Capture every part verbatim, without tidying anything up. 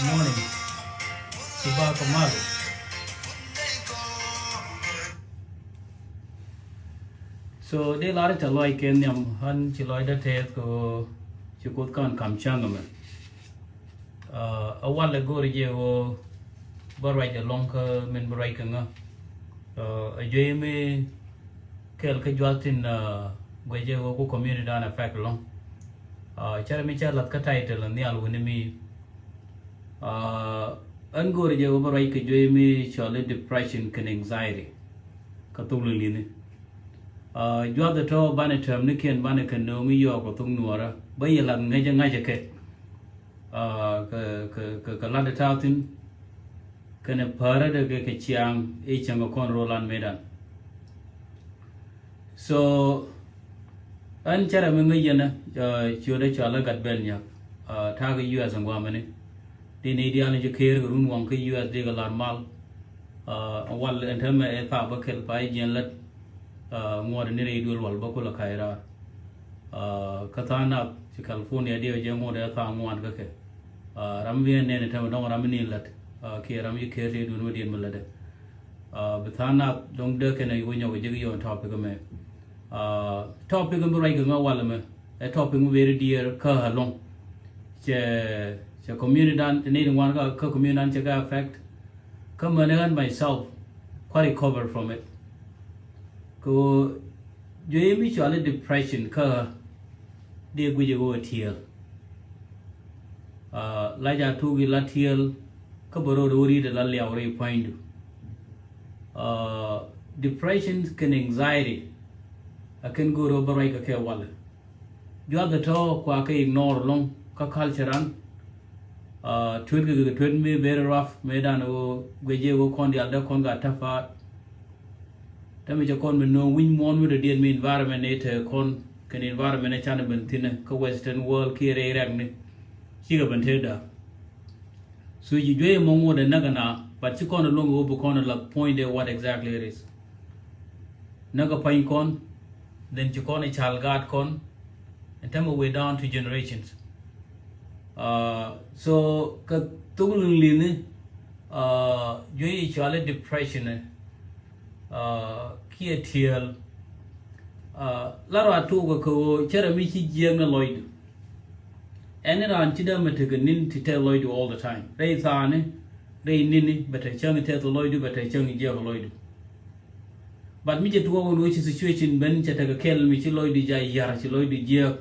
Morning. Ci ba kɛ mal. So dee lar ca luɔc kɛ nhiam ɣän ci lɔcdä tɛth kɛ ɣöö ci Kuoth kɔn kam cäŋ ɛmɛ. Ɛ walɛ go̱o̱ri jɛ ɣöö bä ruac ɛlɔ̱ŋ kä min bä ruac kɛ ŋä. Ɛ juey mi kɛl kä juath tin guecɛ ɣöö ku community dan affect ɛlɔ̱ŋ. Cärɛ mi cä lath kä title nhial wini mi ɣän go̱o̱ri jɛ ɣöö bä ruac kɛ juey mi cɔali depression kɛnɛ anxiety kä thuk liŋli̱ni. Juath ɛ tɔ̱ banɛ term ni kiɛn banɛ kɛ no̱o̱ŋ i̱ yɔɔk kɛ thuk nuɔɔrä bä yɛ lath ŋäcä ŋa̱cä kɛ kɛ kɛ kɛ la̱t ɛ ta̱a̱ thi̱n. Kɛnɛ päärä dee kɛ kɛ ciaŋ i̱ cäŋ kɛ kɔn ro̱o̱lan metdan. So ɣän cärɛ mi ŋäc yɛn ɛ ciötdä cɔalä gat bɛl nyak ta̱a̱ kɛ U S ɛn gua̱a̱mɛni. Di ni diaal ni ci ker kɛ run waŋ kä U S di kɛ lar mal. Wal ɛn täämɛ ɛ thaak bä kɛl pa i̱ jiɛn lät. Ŋuɔ̱t ni rɛy duël wal bä kulɛ ka̱c raar. Kä tha̱a̱ŋ nath ci California diɛ jɛ ŋuɔ̱t ɛ tha̱a̱ŋ ŋuan kä kɛ. Ram bi ɛn nɛn ɛ täämɛ dɔ̱ŋ ram bi ni lät kiɛ ram ci ker ti duun mi diɛn mi lätdɛ. Bi tha̱a̱ŋ nath dɔ̱ŋ dee kɛn ɛ wä nyɔk ɛ jek yɔn topic ɛmɛ. Topic ɛmɛ bi ruac kɛ ŋä wal ɛmɛ ɛ topic mi beri diɛɛr kä ɛlɔ̱ŋ. Cɛ cɛ community dan ti ni ŋuan kä community dan cɛ kɛ affect. Kä män ɣän myself kua recover from it. Kɛ ɣöö juey mi cɔali depression kä dee guic ɛ ɣöö tiɛɛl. La ca tuuk i̱ la tiɛɛl kä bä ro̱o̱d ɣöö ri̱t ɛ la liaw rɛy pua̱nydu. Depression kɛnɛ anxiety a kɛn go̱o̱r ɣöö bä ruac kɛ kɛ walɛ. Juath ɛ tɔ̱ kua kɛ ignore ɛlɔ̱ŋ kä culture an. Tuet kɛ kɛ tuet mi very rough metdan ɣöö guecɛ ɣöö kɔn diaal dee kɔn ka ta̱pa̱a̱t. Täämɛ cɛ kɔn mi no̱o̱ŋ wi̱ny muɔ̱ɔ̱n mi dɔ̱diɛn mi environment ni te kɔn kɛn environment ni canɛ ben thi̱n kä western world kiɛ rɛy rɛkni. Cikɛ ben te da̱a̱. So ci juey mɔ ŋot ɛ näk ɛna but ci kɔn ɛ luäŋ ɣöö bi kɔn ɛ la point dee what exactly it is. Näk ɛ pa̱ny kɔn then ci kɔn ɛ cal gaat kɔn. And täämɛ way down to generations. So kɛ thuk liŋli̱ni juey cɔali depression ɛ kiɛ tiɛɛl. La rɔ a tuukɛ kɛ ɣöö cärɛ mi ci jiɛɛk ni lɔcdu. Ɛn ni raan ci dee mɛ tekɛ ni̱n ti tɛth lɔcdu all the time rɛy thaani rɛy ni̱ni bɛ te cäŋ tɛth lɔcdu bɛ te cäŋ jiɛɛk lɔcdu. But mi cɛ tuɔɔk ɛn ɣöö ci situation ben cɛ tekɛ kɛl mi ci lɔcdu ja̱ ya̱r ci lɔcdu jiääk.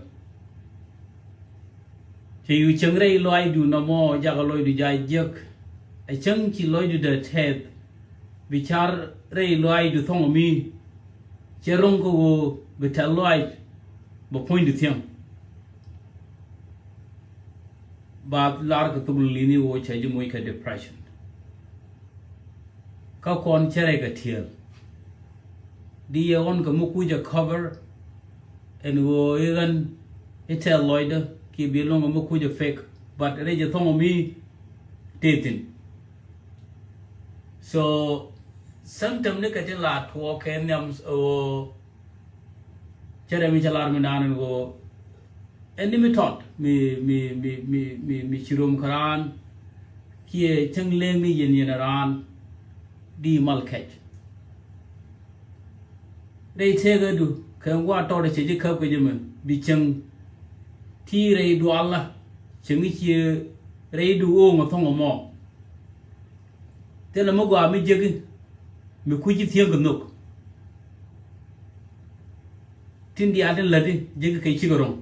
Cɛ yu cäŋ rɛy lɔaacdu nɔmɔ jakä lɔcdu ja̱ jiäk. Ɛ cäŋ ci lɔcdu dee tɛth bi car rɛy lɔaacdu thɔŋ mi cɛ ro̱ŋ kä ɣöö bi tɛth lɔaac bɛ puɔ̱nydu thiäŋ. Ba lar kɛ thuk li̱ni ɣöö cɛ ji̱ moc kɛ depression. Kä kɔn cärɛ kɛ tiɛɛl. Di yɛ ɣɔn kɛ mi kucä cover ɛn ɣöö i̱ ɣän i̱ tɛth lɔcdä kiɛ bi luɔ̱ŋ kɛ mi kucä fake but rɛy jɛ thɔŋ mi tëë thi̱n. So symptom ni kɛ tin la tuɔɔk kɛ nhiam ɣöö cärɛ mi cä lar mi naan ɛn ɣöö ɛn ni mi tɔt mi mi mi mi mi mi ci rom kä raan kiɛ cäŋ leŋ ni yɛn yɛn raan di mal kɛc. Rɛy tëëkädu kɛ ŋuan tɔt cɛ ji̱ käp kɛ jɛ mɛ bi cäŋ ti rɛy dualä cäŋ i̱ ciɛ rɛydu ɣööŋ ɛ thɔŋ ɛmɔ. Thilɛ mi gɔaa mi jiäki mi kuci thiäŋ kɛ nhök. Tin diaal tin läti jiäki kɛ cikɛ ro̱ŋ.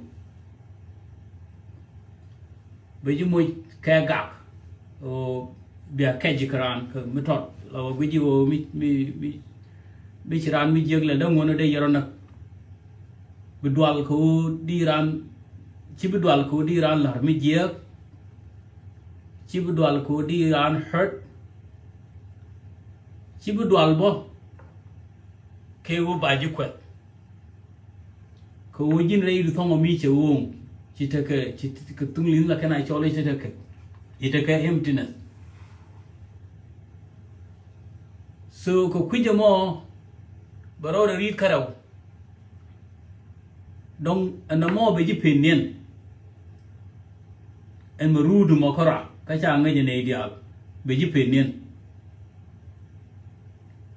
Bɛ ji̱ moc kɛ gak ɣöö bia kɛc ji̱ kɛ raan kɛ mi tɔt la wä guici ɣöö mi mi mi mi ci raan mi jiäk lɛ däŋ ŋuɔ̱n ɣöö dee yɛr ɔ näk. Bi dual kɛ ɣöö di raan ci bi dual kɛ ɣöö di raan la̱r mi jiääk. Ci bi dual kɛ ɣöö di raan hurt. Ci bi dual bä kɛ ɣöö ba ji̱ kuɛth. Kɛ ɣöö ji̱n rɛy di thɔŋ ɔ mi cɛ ɣööŋ ci tekɛ ci kɛ thuŋ li̱n la kɛn a cɔl i̱ ci tekɛ ci tekɛ emptiness. So kɛ kui̱c ɛmɔ bɛ rɔɔdɛ ri̱i̱t kärɛw. Dɔ̱ŋ ɛn ɛmɔ bɛ ji̱ pen niɛn. Ɛn mɛ ruudu mɔ kä rɔa Kä ca ŋäc ɛ nɛy diaal bɛ ji̱ pen niɛn.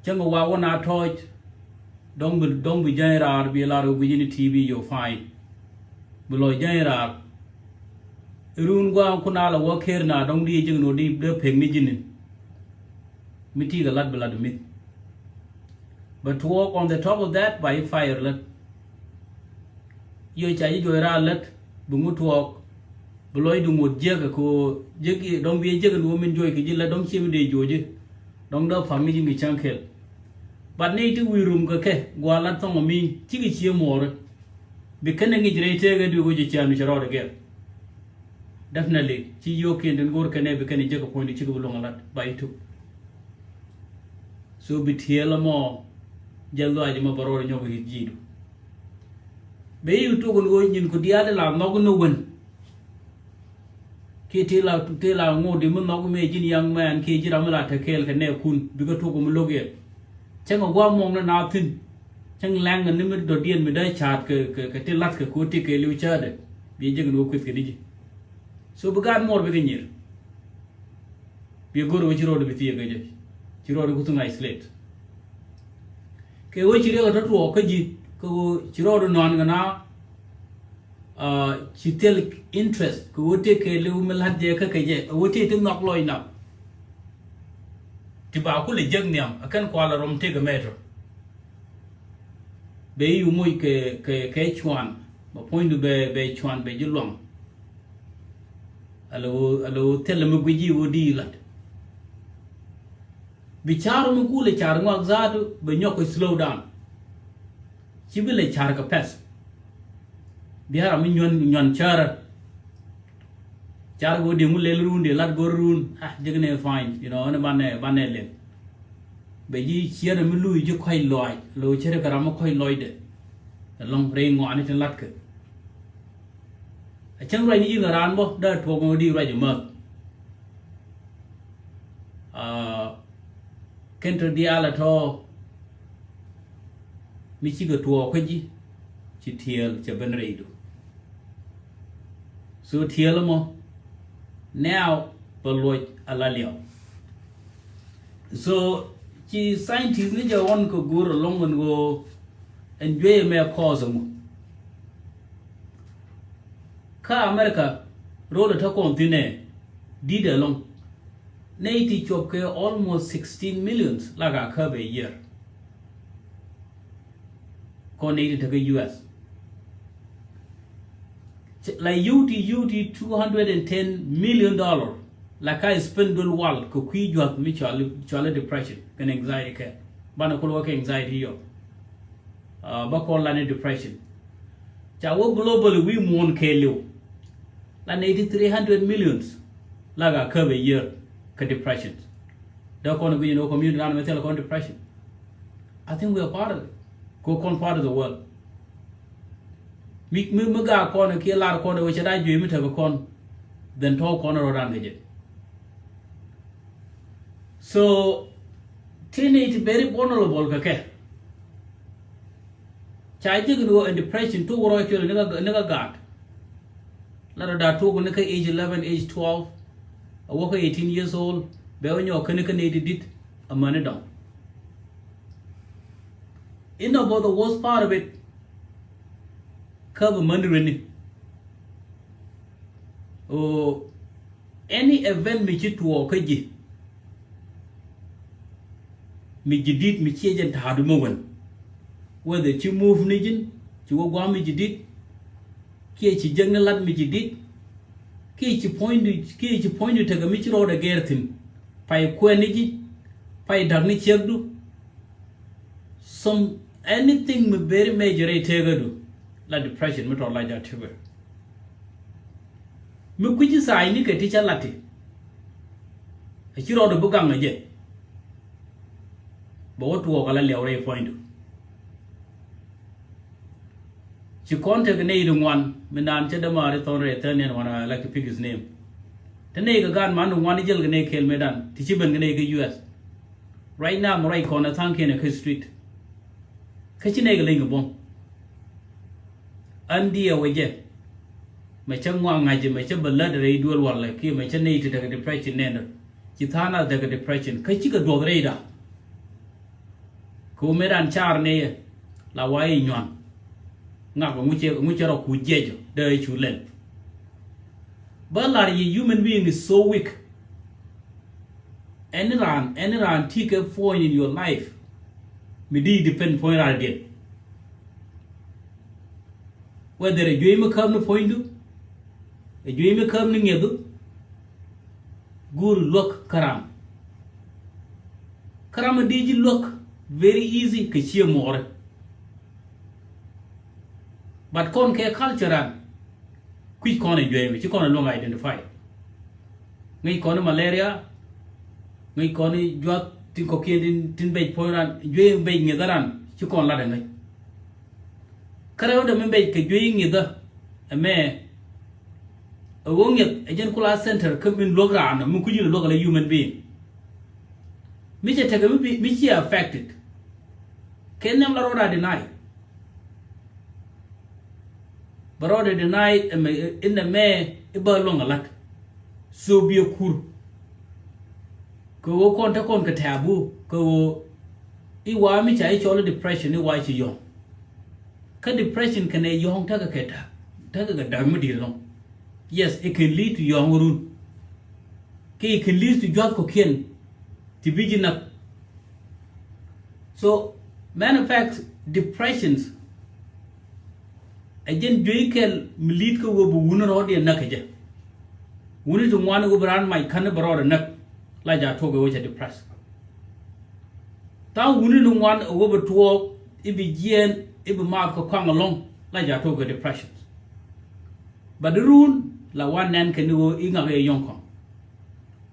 Cäŋ ɛ wa wä na tɔ̱ɔ̱c. Dɔ̱ŋ bi, dɔ̱ŋ bi jäny raar bi lar ɛ guic ni T V, you're fine. Bi lɔc jäny raar. Run gua̱a̱ŋ kun a la wä ker na dɔ̱ŋ di ji̱ ni wä di dee pek ni ji̱ ni. Mi ti kɛ lat bi lat mi̱th. But to work on the top of that, ba ji̱ fire lät. Yio̱ ca ji̱ juɔc raar lät bi ŋut tuɔɔk. Bi lɔcdu ŋot jiäkä kɛ ɣöö jiäk dɔ̱ŋ bi jiäkä ni wä min juɔc kɛ ji̱ lät dɔ̱ŋ cie mi dee juɔc ji̱. Dɔ̱ŋ dee pa̱ŋ ni ji̱ ŋi̱ cäŋ kɛl. But ni ti wi̱i̱ rum kɛ kɛ gua̱a̱r lat thɔŋ mi cikɛ cie muɔɔri. Bi kɛn ɛ ŋi̱c rɛy tëëk ɛ dui̱k wä ji̱ cia̱a̱n mi cɛ rɔɔdɛ gɛr. Definitely ci yio̱o̱kiɛn tin go̱o̱r kɛn ɛ bi kɛn ɛ jiäkä puɔ̱nydu cikɛ bi luäŋ ɛ lat ba ji̱ tuk. So bi tiɛɛl ɛmɔ jɛ luaac ɛmɔ bɛ rɔɔdɛ nyɔk ɛ ji̱du. Bɛ i̱ tuk ɛn ɣöö nyin ku diaal ti la nhɔk ni wen. Kiɛ ti la, ti la ŋot di mi nhɔk mëë ji̱n young man kiɛ ji̱ ram mi la te kɛɛl kɛ nɛɛkun bikɛ tuk mi lo̱k yɛ. Cäŋ ɛ gua̱a̱ muɔ̱ŋ ni naath thi̱n. Cäŋ lɛŋ ni mi dɔ̱diɛn mi dee ca̱a̱t kɛ, kɛ, kɛ ti la̱th kɛ ko̱ ti kɛɛliw cäätdɛ. Bi jek ni wä kueth kɛ ni ji̱. So bi gaat muɔr bikɛ nyier. Bi go̱r wä ci rɔɔd bi thiee kɛ jɛ. Ci rɔɔd ku thuŋ isolate. Kɛ wä ci riɛk ɛ tɔ̱ tuɔɔk kä ji̱ kɛ wä ci rɔɔd nɔn kɛ na. Ci thil interest kɛ wä tëë kɛɛliw mi la̱t jɛ kä kɛ jɛ ɛ wä tëë ti nhɔk lɔc nap. Ti ba kulɛ jek nhiam ɛ kɛn kualɛ rɔm tëë kɛ mɛtɔ. Bɛ i̱ moc kɛ, kɛ, kɛ cuan bɛ puɔ̱nydu bɛ, bɛ cuan bɛ ji̱ luaŋ. Alo, alo thil mi guic i̱ wä di ilat. Bi car mi kulɛ car ŋuak zaatu bɛ nyɔk kɛ slow down. Ci bi lɛ car kɛ pɛth. Biara mi nyuan, nyuan cärä. Car kɛ wä di ŋu lel run di lat go̱r run ah jek ni fine you know ni banɛ banɛ lel. Bɛ ji̱ ciɛrɛ mi luy ji̱ kɔc lɔac lo cɛrɛ kɛ ram mi kɔc lɔcdɛ. Ɛlɔŋ rɛy ŋɔani tin latkɛ. A cäŋ ruac ni ji̱ ŋa raan bä dee tuɔk ŋä di ruac ɛ mäth. Kɛn tɔ diaal ɛ tɔ̱ mi cikɛ tuɔɔk kä ji̱ ci tiɛɛl cɛ ben rɛydu. So tiɛɛl ɛmɔ nɛɛw bɛ luɔc ala liaw. So ci scientist ni jɛ ɣɔn kɛ go̱o̱r ɛlɔŋ ɛn ɣöö ɛn juey ɛmɛ cause ɛŋu. Kä America rol ɛ te kɔn thi̱n ɛ di̱t ɛlɔŋ. Nɛy ti cuɔp kɛ almost sixteen millions la ka käp ɛ year. Kɔn nɛy ti te kä U S. La yio̱w ti yio̱w ti two hundred and ten million dollar la ka spend duel wal kɛ kui̱ juath mi cuali cuali depression kɛn anxiety kɛ banɛ kul wä kɛ anxiety yɔ. Ba kɔn la ni depression. Ca wä globally wi̱i̱ muɔ̱ɔ̱n kɛɛliw. La nɛy ti three hundred millions la ka käp a year kɛ depression. Dee kɔn guic ni wä community nan mɛ thil kɔn depression. I think we are part of it. Kɛ kɔn part of the world. Mi mi mi gaa kɔn kiɛ lar kɔn wecɛ daa juey mi tekɛ kɔn. Then tɔ̱ kɔn rɔ ran kɛ jɛ. So tini ti very vulnerable kɛ kɛ. Ca jek ni wä in depression tuk wä rɔ cuɛl ni ka gaat. La rɔ daa tuk ni kä age eleven, age twelve. A wä kä eighteen years old bɛ wä nyɔk kä ni kä ni di dit a mäni dɔŋ. In about the worst part of it. Kä bi män ri ni. O any event mi ci tuɔɔk kä ji̱. Mi ji̱ di̱t mi ciɛ jɛn ta̱a̱du mi wän. Whether ci move ni ji̱n ci wä gua̱a̱m mi ji̱ di̱t. Kiɛ ci jek ni lat mi ji̱ di̱t. Kiɛ ci puɔ̱nydu kiɛ ci puɔ̱nydu tekɛ mi ci rɔɔdɛ gɛɛr thi̱n. Pay kuɛn ni ji̱. Pay da̱k ni ciekdu. Some anything mi beri mecɛ rɛy tekädu la depression mi tɔt la ja tiber. Mi kui̱ci tha̱a̱cni kɛ ti cä lati. A ci rɔɔdu bi gaŋ a jɛ. Bɛ wä tuɔɔk a la liɛw rɛy puɔ̱nydu. Ci kɔn tek nɛy di ŋuan mi naan cä dämaari thɔn rɛy thäl niɛn wan a la ki pick his name. Te nɛy kɛ gaat man di ŋuan di jäl kɛ nɛy kɛɛl mëëdan ti ci ben kɛ nɛy kä U S. Right now mi ruac kɔn ɛ tha̱a̱ŋkiɛn ɛ kä street. Kä ci nɛy kɛ leny kɛ buɔ̱m. Ɣän diɛɛk wecɛ. Mɛ cä ŋuak ŋa̱c, mɛ cä bä lät rɛy duel walɛ kiɛ mɛ cä nɛy ti tekɛ depression nɛn. Ci tha̱a̱ŋ nath tekɛ depression kä cikɛ duɔth rɛyda. Kɛ ɣöö mëë ran car nɛy ɛ la wa i̱ nyuan. Ŋak ŋucɛ ŋucɛ rɔ ku jiɛc dee cu lɛl. Bä lar yi human being is so weak. Any raan, any raan ti kɛ point in your life. Mi di depend point raan diɛn. Whether ɛ juey mi käm ni puɔ̱nydu, ɛ juey mi käm ni ŋiɛthu, guur luäk kä ram. Kä ram mi di ji̱ luäk very easy kɛ cië muɔɔrɛ. But kɔn kɛ culture ran kui̱c kɔn ɛ juey mi ci kɔn ɛ luäŋ identify. Ŋäc kɔn ni malaria, ŋäc kɔn ni juath tin kɔkiɛn tin, tin bec puɔ̱ny ran, juey bec ŋiɛthä ran ci kɔn lat ɛ ŋäc. Kärɛ wä dee mi bec kɛ juey ŋiɛthä ɛmɛ. Ɛ ɣöö ŋiɛth ɛ jɛn kula center kä min luäk raan mi kui̱c in luäk ala human being. Mi cɛ tekɛ mi bi, mi ci affected. Kɛ nhiam la rɔɔda deny. Bɛ rɔɔdɛ deny ɛmɛ, in ɛmɛ i̱ bä luäŋ a la̱t. So biɛ kur. Kɛ ɣöö kɔn te kɔn kɛ tɛ̈bu kɛ ɣöö i̱ wa mi ca i̱ cɔl i̱ depression i̱ wa ci yɔ̱ŋ. Kä depression kɛnɛ yɔ̱ŋ tekɛ kɛ da̱k, tekɛ kɛ da̱k mi di̱i̱t ɛlɔ̱ŋ. Yes, it can lead to yɔ̱ŋ run. Kɛ it can lead to juath kɔ̱kiɛn ti bi ji̱ näk. So, matter of fact, depressions ɛ jɛn juey kɛl mi li̱i̱t kä ɣöö bi wuni rɔɔdiɛn näk kɛ jɛ. Wuni ti ŋuan ɣöö bi raan mac ka̱n bɛ rɔɔdɛ näk la ja̱ tuɔk ɛ ɣöö cɛ depress. Tha̱a̱ŋ wuni ni ŋuan ɣöö bi tuɔɔk i̱ bi jiɛɛn i̱ bi maath kɛ kɔaŋ ɛlɔ̱ŋ la ja̱ tuɔk ɛ depressions. But di run la wan nɛn kɛn ni ɣöö i̱ ŋak yɛ yɔ̱ŋ kɔn.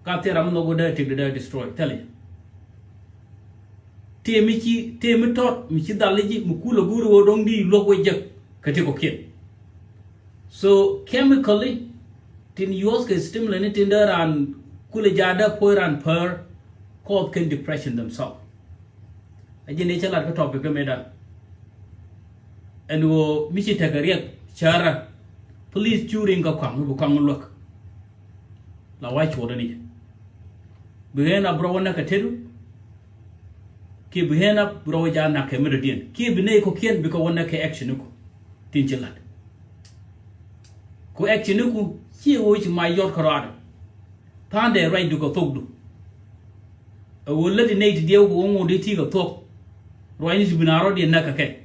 Ka thil ram mi nhɔk wä dee tik dee destroy thilɛ. Tëë mi ci, tëë mi tɔt mi ci dhal i̱ ji̱ mi kulɛ guur wä do̱ŋ di luɔk wä jek kɛ ti kɔkiɛn. So chemically tin yuɔth kɛ stimulant ni tin dee raan kulɛ jaat dee puɔ̱c raan pär kɔɔth kɛn depression themselves. A ji̱n i̱ cä lat kä topic dämɛ dan. Ɛn ɣöö mi ci tekɛ riɛk cärä. Please cu riŋ kä kɔaŋ mi bi kɔaŋ mi luäk. La wa̱c cuɔt ni jɛ. Bi ɣän a bi rɔ wä näk kɛ tetdu. Kiɛ bi ɣän a bi rɔ wä ja̱ näk kɛ mi dɔ̱diɛn kiɛ bi nɛy kɔ̱kiɛn bi kɛ wä näk kɛ action ni ku. Tin ci lat. Ku action ni ku ci ɣöö ci mac yɔt kä rɔaadɛ. Tha̱a̱ŋdɛ ruacdu kɛ thokdu. Ɛ ɣöö lät i nɛy ti diɛw kɛ ɣöö ŋot di ti kɛ thok. Ruacni ti bi na rɔ̱diɛn näk kɛ kɛ.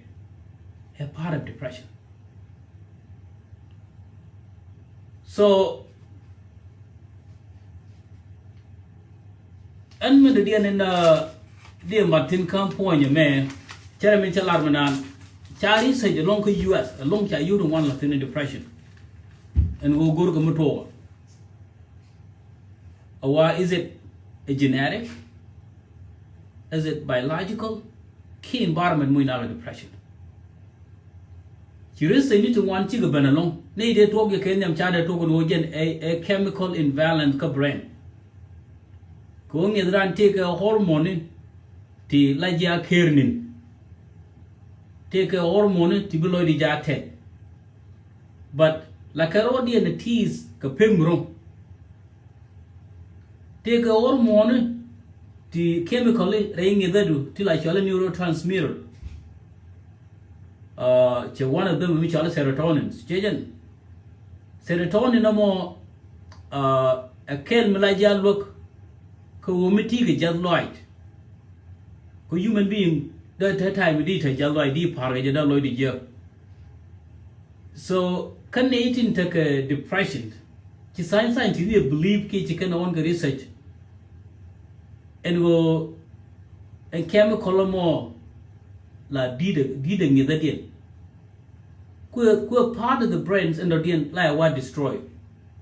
Ɛ part of depression. So ɛn min dɔ̱diɛn in diɛ mat thi̱n kä puɔ̱ny ɛmɛ. Cärɛ min cä lar mi naan ca research ɛlɔ̱ŋ kä U S ɛlɔ̱ŋ ca yio̱w ti ŋuan la thi̱n in depression. Ɛn ɣöö go̱r kɛ mi tuɔɔkä. A wa, is it a genetic? Is it biological? Ki environment muc nak a depression. Ci research ni ti ŋuan cikɛ ben ɛlɔ̱ŋ. Nɛy dee tuɔk yɛ kɛ nhiam ca dee tuɔk ni wä jɛn a, a chemical imbalance kä brain. Kɛ wä ŋiɛth ran tëëkɛ hormone ni ti la ji̱ a ker nin. Tëëkɛ hormone ni ti bi lɔcdi ja̱ tɛt. But la kɛ rɔɔdiɛn a ti̱i̱th kɛ pem ro̱ŋ. Tëëkɛ hormone ni ti chemical rɛy ŋi̱thädu ti la cɔal i̱ neurotransmitter. Cɛ one of them mi cɔal i̱ serotonin. Cɛ jɛn serotonin ɛmɔ ɛ kɛl mi la ji̱ a luäk. Kɛ ɣöö mi ti̱i̱ kɛ jiath lɔaac. Kɛ human being dee te time di te jiath lɔaac di pa̱r kɛ jɛ dee lɔcdi jiäk. So kä nɛy tin tekɛ depression ci science, scientist ni believe kiɛ ci kɛn ɣɔn kɛ research. Ɛn ɣöö ɛn chemical ɛmɔ la di̱t ɛ, di̱t ɛ ŋi̱thädiɛn. Kuɛ, kuɛ part of the brains ɛn dɔ̱diɛn la ɛ wa destroy.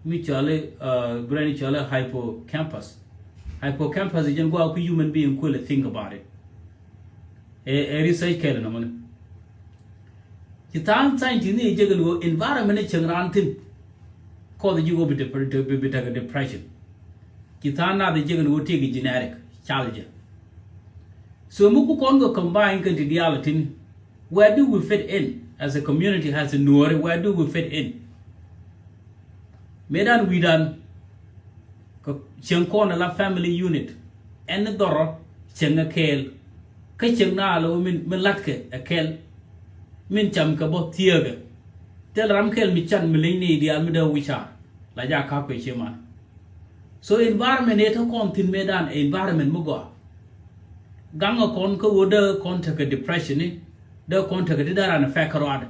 Mi cɔali brain cɔali hippocampus. Hippocampus jɛn gua̱a̱ ku human being kuɛ lɛ think about it. Ɛ research kɛl nɔmɔni. Ci tha̱a̱ŋ scientist ni jɛ kɛn ɣöö environment ni cieŋ raan thi̱n. Kɔth ji̱ ɣöö bi tekɛ depression. Ci tha̱a̱ŋ nath jɛ kɛn ɣöö tëëkɛ genetic challenge. So mi ku kɔn kɛ combine kɛn ti diaal a thi̱n. Where do we fit in as a community, as a Nuɔri? Where do we fit in? Mëëdan wi̱dan kɛ cieŋ kɔn ala family unit. Ɛn ni dhɔrɔ cieŋ ɛ kɛɛl. Kä cieŋ na ala wä min, min latkɛ ɛ kɛɛl. Min cam kɛ bä thiekɛ. Thil ram kɛɛl mi can mi leny ni diaal mi dee wi̱c car. La ja kap kɛ cie man. So environment ëë te kɔn thi̱n mëëdan ɛ environment mi gɔaa. Gaŋ ɛ kɔn kä wä dee kɔn tekɛ depression ni. Dee kɔn tekɛ ti dee ran ɛ fɛk kɛ ruadɛ.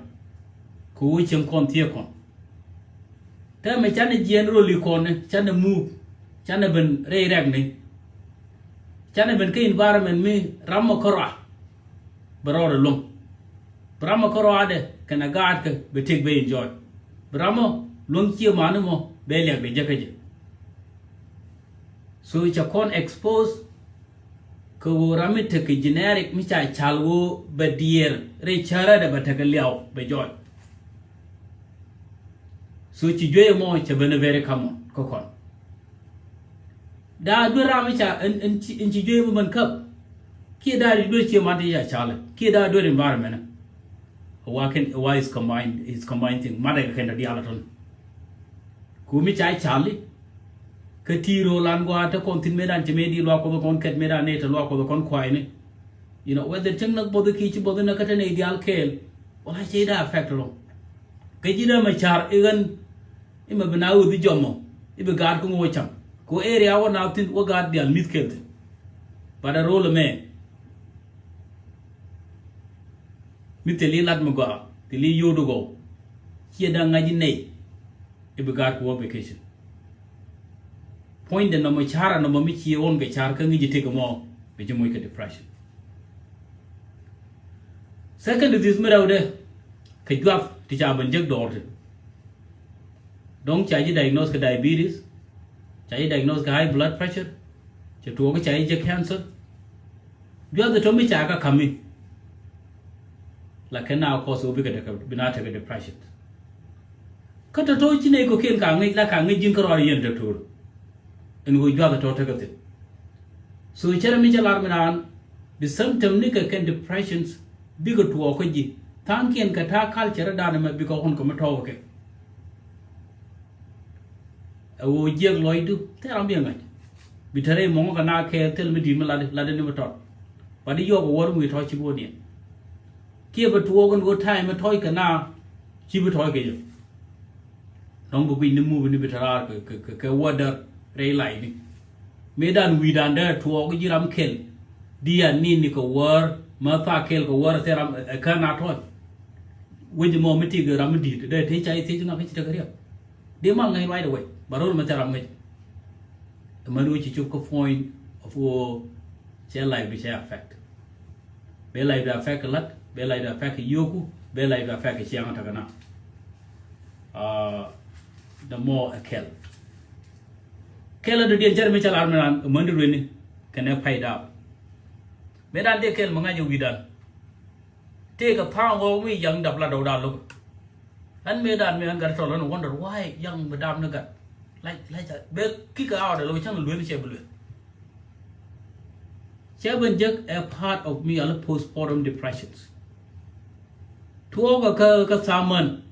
Kɛ wä cieŋ kɔn thiek kɔn. Te mɛ canɛ jiɛn rol ikɔn ni, canɛ move, canɛ ben rɛy rɛk ni. Canɛ ben kä environment mi ram mɔ kärɔa. Bɛ rɔɔdɛ luäŋ. Bɛ ram mɔ kärɔadɛ kɛnɛ gaatkɛ bɛ tek bɛ enjoy. Bɛ ram mɔ luäŋ cie mani mɔ bɛ liak bɛ jɛ kä jɛ. So cɛ kɔn expose kɛ ɣöö ram mi tekɛ generic mi ca cal ɣöö bɛ diɛɛr rɛy cärɛdɛ bɛ tekɛ liaw bɛ jɔɔc. So ci juey mɔ cɛ ben very common kä kɔn. Daa duer ram mi ca in, in ci, in ci juey mɔ ben käp. Kiɛ daa duer cie man ti ca cal kiɛ daa duer environment. Wa kɛn wa is combined, is combined thing. Madɛ kɛ kɛn da dial a tɔn. Ku mi ca cali. Kä ti ro lan gua te kɔn thin medan ci medi lua kuɔth kɔn kɛt medan ne te lua kuɔth kɔn kuay ne. You know, whether ceng nak both ki ci both na kata ne dial kɛɛl. Wala ci da affect ro. Kä ji da ma car igan ima bina wudi jɔmɔ. Ibi gaat ku ngo cam. Ku area wa na thin wa gaat dial mith kɛl thin. But a role me. Mi thil ilat mi gɔaa thil i yod gɔw. Ciɛ da̱ŋ ŋa̱c i nɛy. Ibi gaat ku wä vacation. Puɔ̱nydɛ nɔmɔ ca̱r a nɔmɔ mi ciɛ ɣɔn kɛ ca̱r kä ŋi̱c i tëk mɔ. Bi ci moc kɛ depression. Second disease mi rɛwdɛ kɛ juath ti ca ben jek dɔɔr ti. Dɔ̱ŋ ca ji̱ diagnose kɛ diabetes. Ca ji̱ diagnose kɛ high blood pressure. Cɛ tuɔɔk ca ji̱ jek cancer. Juath tɔ mi ca kä kami. La kɛ na kɔs ɣöö bikɛ tekɛ bi na tekɛ depression. Kä tɔ tɔ ci nɛy kɔ̱kiɛn ka ŋi̱c la ka ŋi̱c ji̱n kä rɔɔd yɛn doctor. Ɛn ɣöö juath tɔ tekɛ thin. So cɛrɛ mi cɛ lar mi naan bi symptom ni kɛ kɛn depressions bikɛ tuɔɔk kä ji̱ tha̱a̱ŋkiɛn kɛ ta̱a̱ culture dan ɛmɛ bikɛ ɣɔn kɛ mi tɔɔk kɛ. Ɛ ɣöö jiɛk lɔcdu thil ram biɛ ŋa̱c. Bi te rɛy mɔŋä kɛ na kɛɛl thil mi di̱i̱t mi latdä latdä ni mi tɔt. Ba di yɔɔk ɛ wäär mi tɔ̱ ci bi wä niɛn. Kiɛ bɛ tuɔɔk in ɣöö ta̱a̱ mi tɔ̱c kɛ na ci bi tɔ̱c kɛ jɛ. Dɔ̱ŋ bi guic ni mubi ni bi te raar kɛ kɛ kɛ wädä rɛy lacni. Mëëdan wi̱i̱dan dee tuɔɔk ji̱ ram kɛl. Di a ni̱n ni kɛ wäär mä thaak kɛl kɛ wäär thil ram ɛ kän a tɔ̱c. Wec mɔ mi ti kɛ ram mi di̱i̱t dee te ca i̱ thiec ŋa̱k kä ci tekɛ riɛk. Dee mal ŋäc right away ba rol mɛ thil ram ŋäc. Ɛmɛn wec ci cop kä point of ɣöö cɛ life bi cɛ affect. Bɛ life bi affect lat, bɛ life bi affect yioku, bɛ life bi affect ciaŋ takä na. The more a kɛl kɛl a dɔ̱diɛn cɛr mi cɛ lar mi ran ɛmɛn di rueni kɛnɛ pay dap. Mëë dan dee kɛl mi ŋa̱c ɛ wi̱i̱dan. Tëëkɛ tha̱a̱ŋ ɣɔw mi yaŋ dap la dɔw da̱a̱ lo̱k. Ɛn mëë da̱a̱n mi ɛn gat tɔl ɛn wonder why yaŋ mi da̱a̱m ni gat. Like like bɛ kikɛ out ɛ lo̱k cäŋ lueth cɛ bi lueth. Cɛ ben jek ɛ part of mi ala postpartum depressions. Tuɔɔkɛ kä kä tha̱a̱ŋ män.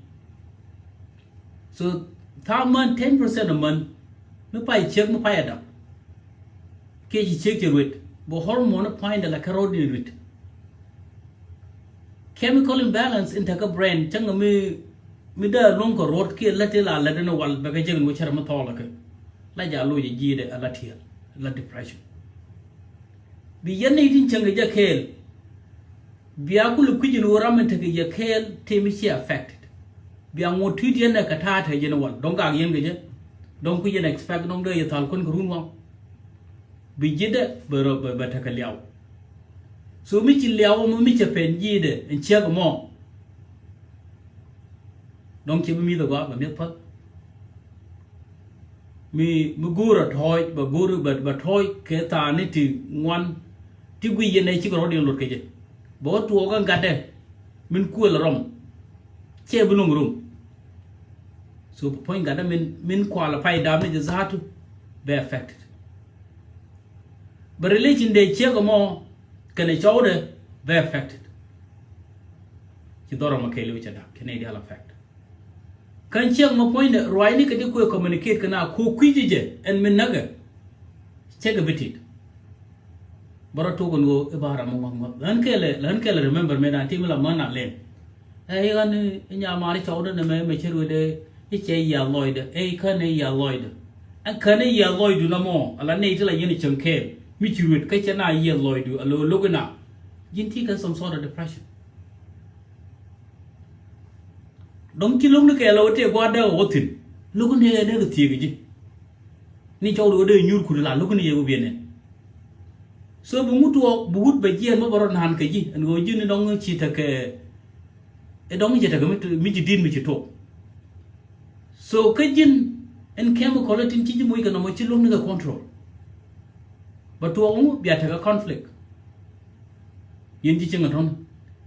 So tha̱a̱ŋ män ten percent of män mi pay ciek mi pay adam. Kiɛ ci ciek ci ruet bɛ hormone pua̱nydɛ la kɛ rɔɔd in ruet. Chemical imbalance in tekɛ brain cäŋ mi mi dee luŋ kɛ ruɔt kiɛ lät ti la lät in wal bɛ kɛ jek in wä cär mi thɔɔl kɛ. La ja loc ji̱ dɛ a la tiɛɛl la depression. Bi yɛn ni tin cäŋ kɛ jɛ kɛɛl. Bia kulɛ kui̱c in wä ram in tekɛ yɛ kɛɛl tëë mi ci affected. Bia ŋuɔ̱t tui̱t yɛn ɛ kɛ ta̱a̱ te yɛn wal dɔ̱ŋ gak yɛn kɛ jɛ. Dɔ̱ŋ kui̱c yɛn expect dɔ̱ŋ dee yɛ thal kuän kɛ run waŋ. Bi ji̱dɛ bɛ rɔ bɛ bɛ tekɛ liaw. So mi ci liaw mɔ mi cɛ pɛn ji̱dɛ in ciek mɔ. Dɔ̱ŋ ci bi mi̱th ɛ gɔaa bɛ mi̱th päth. Mi mi go̱o̱r a tɔ̱ɔ̱c bɛ go̱o̱r bɛ bɛ tɔ̱ɔ̱c kɛ thaani ti ŋuan. Ti guic yɛn ɛ cikɛ rɔ̱diɛn lot kɛ jɛ bɛ wä tuɔɔk ɛ gatdɛ. Min kuël rɔm cɛ bi lo̱ŋ rom. So bɛ puɔ̱ny gatdɛ min min kual a pay dam ni jɛ zaatu bɛ affected. Bɛ relation dee ciek ɛmɔ kɛnɛ cɔwdɛ bɛ affected. Ci dhɔr ɛmɔ kɛɛliw cɛ dak kɛnɛ dial affect. Kä check mi puɔ̱nydɛ ruacni kɛ ti kuɛ communicate kɛ na ko kui̱ci jɛ ɛn mi näkɛ. Check a bit it. Bä rɔ tok ɛn ɣöö i̱ ba ram mi ŋuɔ̱th ŋuɔ̱th. Län kɛlɛ, län kɛlɛ remember mëë dan ti mi la män a lɛn. Ɛ i̱ ɣän i̱ nyamaar i̱ cɔwdä nɛmɛ mɛ cär wetdɛ i̱ cɛ yiath lɔcdä. Ɛ i̱ kän i̱ yiath lɔcdä. Ɛn kän i̱ yiath lɔcdu nɔmɔ ala nɛy ti la yɛn i̱ cäŋ kɛɛl mi ci ruet kä cɛ na yiath lɔcdu a lo̱ lo̱k ina. Ji̱n ti kɛ some sort of depression. Dɔ̱ŋ ci lo̱kni kɛɛl ɛ wä tëë gua̱a̱r dee wä thi̱n. Lo̱kni ɛ dee kɛ thiëëk ji̱. Ni cɔwdɛ wä dee nyuur kut la lo̱kni yɛ wä biɛn ɛ. So bi ŋut tuɔɔk bi wut bɛ jiɛɛn bä bɛ rɔ naan kɛ ji̱ ɛn ɣöö ji̱n ni dɔ̱ŋ ci tekɛ. Ɛ dɔ̱ŋ ci tekɛ mi ci di̱t mi ci tuɔɔk. So kä ji̱n ɛn chemical ɛ tin ci ji̱ moc kɛ nɔmɔ ci lo̱kni kɛ control. Bɛ tuɔɔk ŋu bia tekɛ conflict. Yɛn ji̱ cieŋ a tɔ̱n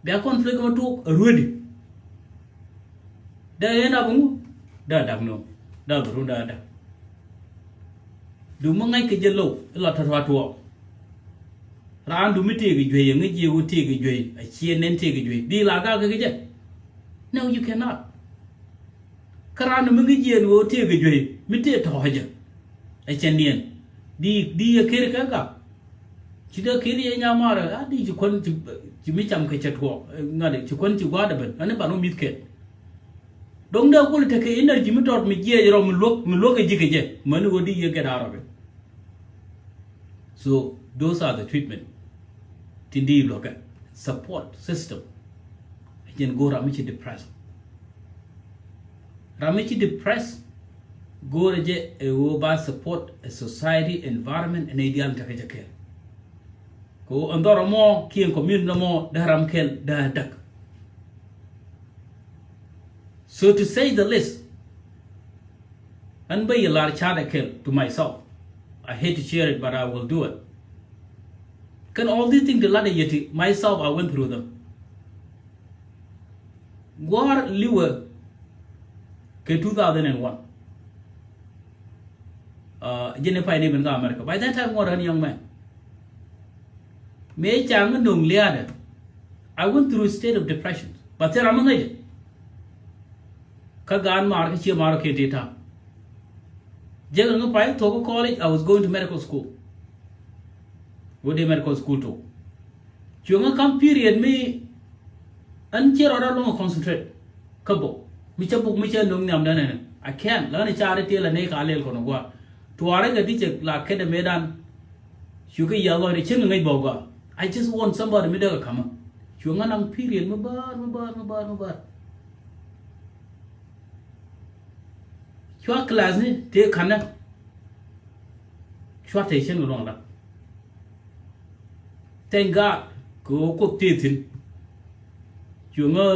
bia conflict ma tuɔɔk a ruedi. Dee yɛn a bi ŋu dee a dak nööŋ dee a bi run dee a dak. Duk mi ŋa̱c kɛ jɛ low ila tɔ̱tɔ̱ a tuɔɔk. Raan duk mi tëëk i̱ juey a ŋäc jiɛ wä tëëk i̱ juey a ciɛ nɛn tëëk i̱ juey di la gak kɛ jɛ. No, you cannot. Kä raan mi ŋäc jiɛ ni wä tëëk i̱ juey mi tëëk tɔ̱ jɛ. Ɛ cɛ niɛn di di yɛ ker kɛ gak. Ci dee keri yɛ nyamaarä a di ci kuän ci mi cam kɛ cɛ tuɔɔk ŋa̱t ci kuän ci gua̱a̱dɛ ben ani ban wä mi̱th kɛn. Do̱ŋ dee kul tekɛ energy mi tɔt mi jiɛc rɔ mi luäk mi luäk kɛ ji̱ kɛ jɛ mäni wä di yɛ gɛt arɔbɛ. So those are the treatment. Tin di luäkɛ support system. Jɛn go̱o̱r ram mi ci depress. Ram mi ci depress go̱o̱rɛ jɛ ɛ ɣöö ba support a society environment ɛn ɛ diaal tekɛ jɛ kɛɛl. Kɛ ɣöö ɛn dhɔr ɛmɔ kiɛ ɛn community ɛmɔ dee ram kɛl dee däk. So to say the least, ɛn bä yɛ lar ca̱a̱t ɛ kɛl to myself. I hate to share it but I will do it. Kɛn all these things ti lat ɛ yɛ ti myself I went through them. Gua̱a̱r liwä kɛ two thousand and one. Jɛn i̱ pay ni ben kä America. By that time ŋuɔ̱t ɣän young man. Mëë ca ŋä no̱o̱ŋ lia̱a̱dɛ. I went through a state of depression. But thil ram mi ŋäcɛ. Kä gaan maar kä ciɛ maar kä kɛ ti ta̱a̱. Jɛ kä ŋä pay thok kä college, I was going to medical school. Wä dee medical school tok. Cuɛ ŋä kam period mi ɛn ciɛ rɔɔdä luŋ a concentrate. Kä bok mi cä bok mi cä no̱o̱ŋ nhiam dänɛ ni a kɛn lä ni caari tiɛl a ni ka lɛl kɔn a gua̱a̱r. Tuaarä kɛ di cɛ la kɛn a mëëdan. Cuɛ kɛ yiath lɔcdɛ cieŋ kɛ ŋäc bä gua̱a̱r. I just want somebody mi dee kɛ ka̱mä. Cuɛ ŋä naŋ period mi bäär mi bäär mi bäär mi bäär. Cua class ni tëë ka̱nä. Cua tëë cieŋ kɛ luɔ̱ŋ la. Thank God kɛ ɣöö Kuoth tëë thi̱n. Cuɛ ŋä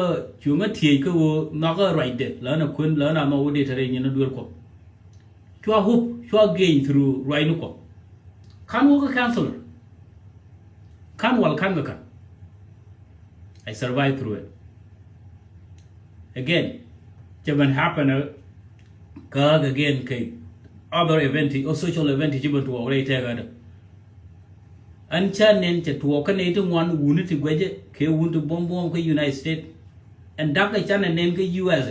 cuɛ ŋä tiëëc kä ɣöö nhɔakä ruacdɛ lä na kuën lä na nhɔk wä dee te rɛy nyin ni duël Kuɔth. Cua hope cua gain through ruacni Kuɔth. Ka̱n wä kä counselor. Ka̱n wal ka̱n kɛ ka̱n. I survive through it. Again, cɛ ben happen kä again kɛ other event or social event ci ben tuɔɔk rɛy tɛɛkädä. Ɛn cä nɛn cɛ tuɔɔk kä nɛy ti ŋuan wuni ti guɛcɛ kɛ wun ti buɔ̱m buɔ̱m kä United States. Ɛn da̱k ɛ canɛ nɛn kä U S.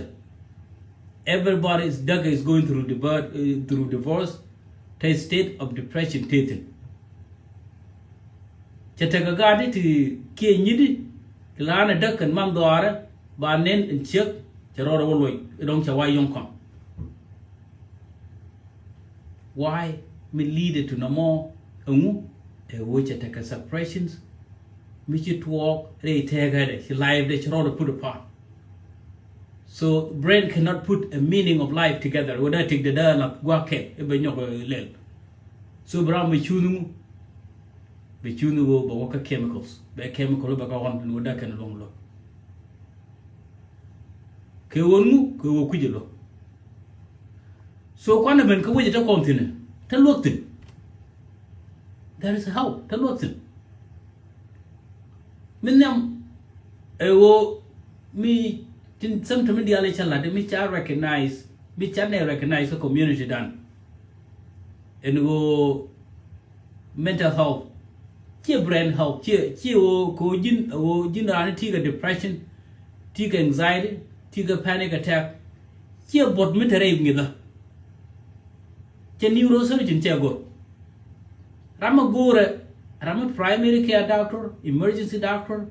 Everybody is da̱k is going through divorce, through divorce. Te state of depression te thin. Cɛ tekɛ gaat ti kiɛ nyit ti la ni däk kɛn man dhɔaarɛ ba nɛn in ciek cɛ rɔɔdɛ wä luɔc idɔŋ cɛ wa yɔŋ kɔn. Why mi lead it to nɔmɔ ɛŋu ɛ wä cɛ tekɛ suppressions mi ci tuɔɔk rɛy tɛɛkädɛ ci life dɛ ci rɔɔdɛ put apart. So brain cannot put a meaning of life together. Wä dee tik dee dee la guak kɛ i̱ bɛ nyɔk lɛl. So bɛ ram bɛ cuuth ŋu bɛ cuuth ŋu bɛ wä kä chemicals bɛ chemical bɛ kä ɣɔn ni wä dee kɛn luɔ̱ŋ luɔ̱ŋ. Kɛ ɣöö ŋu kɛ ɣöö kui̱c ɛ luɔ̱ŋ. So kuanɛ ben kä wecɛ te kɔn thi̱n te luɔ̱k thi̱n. There is a how te luɔ̱k thi̱n. Mi nhiam ɛ ɣöö mi tin symptom mi diaal i̱ cä la̱t mi ca recognize mi ca nɛ recognize kä community dan. Ɛn ɣöö mental health ciɛ brain health ciɛ ciɛ ɣöö kɛ ɣöö ji̱n ɣöö ji̱n raan i̱ ti kɛ depression, ti kɛ anxiety, ti kɛ panic attack. Ciɛ buɔt mi te rɛy ŋi̱thä. Cɛ neurosurgeon cɛ go̱r. Ram mi go̱rɛ, ram mi primary care doctor, emergency doctor,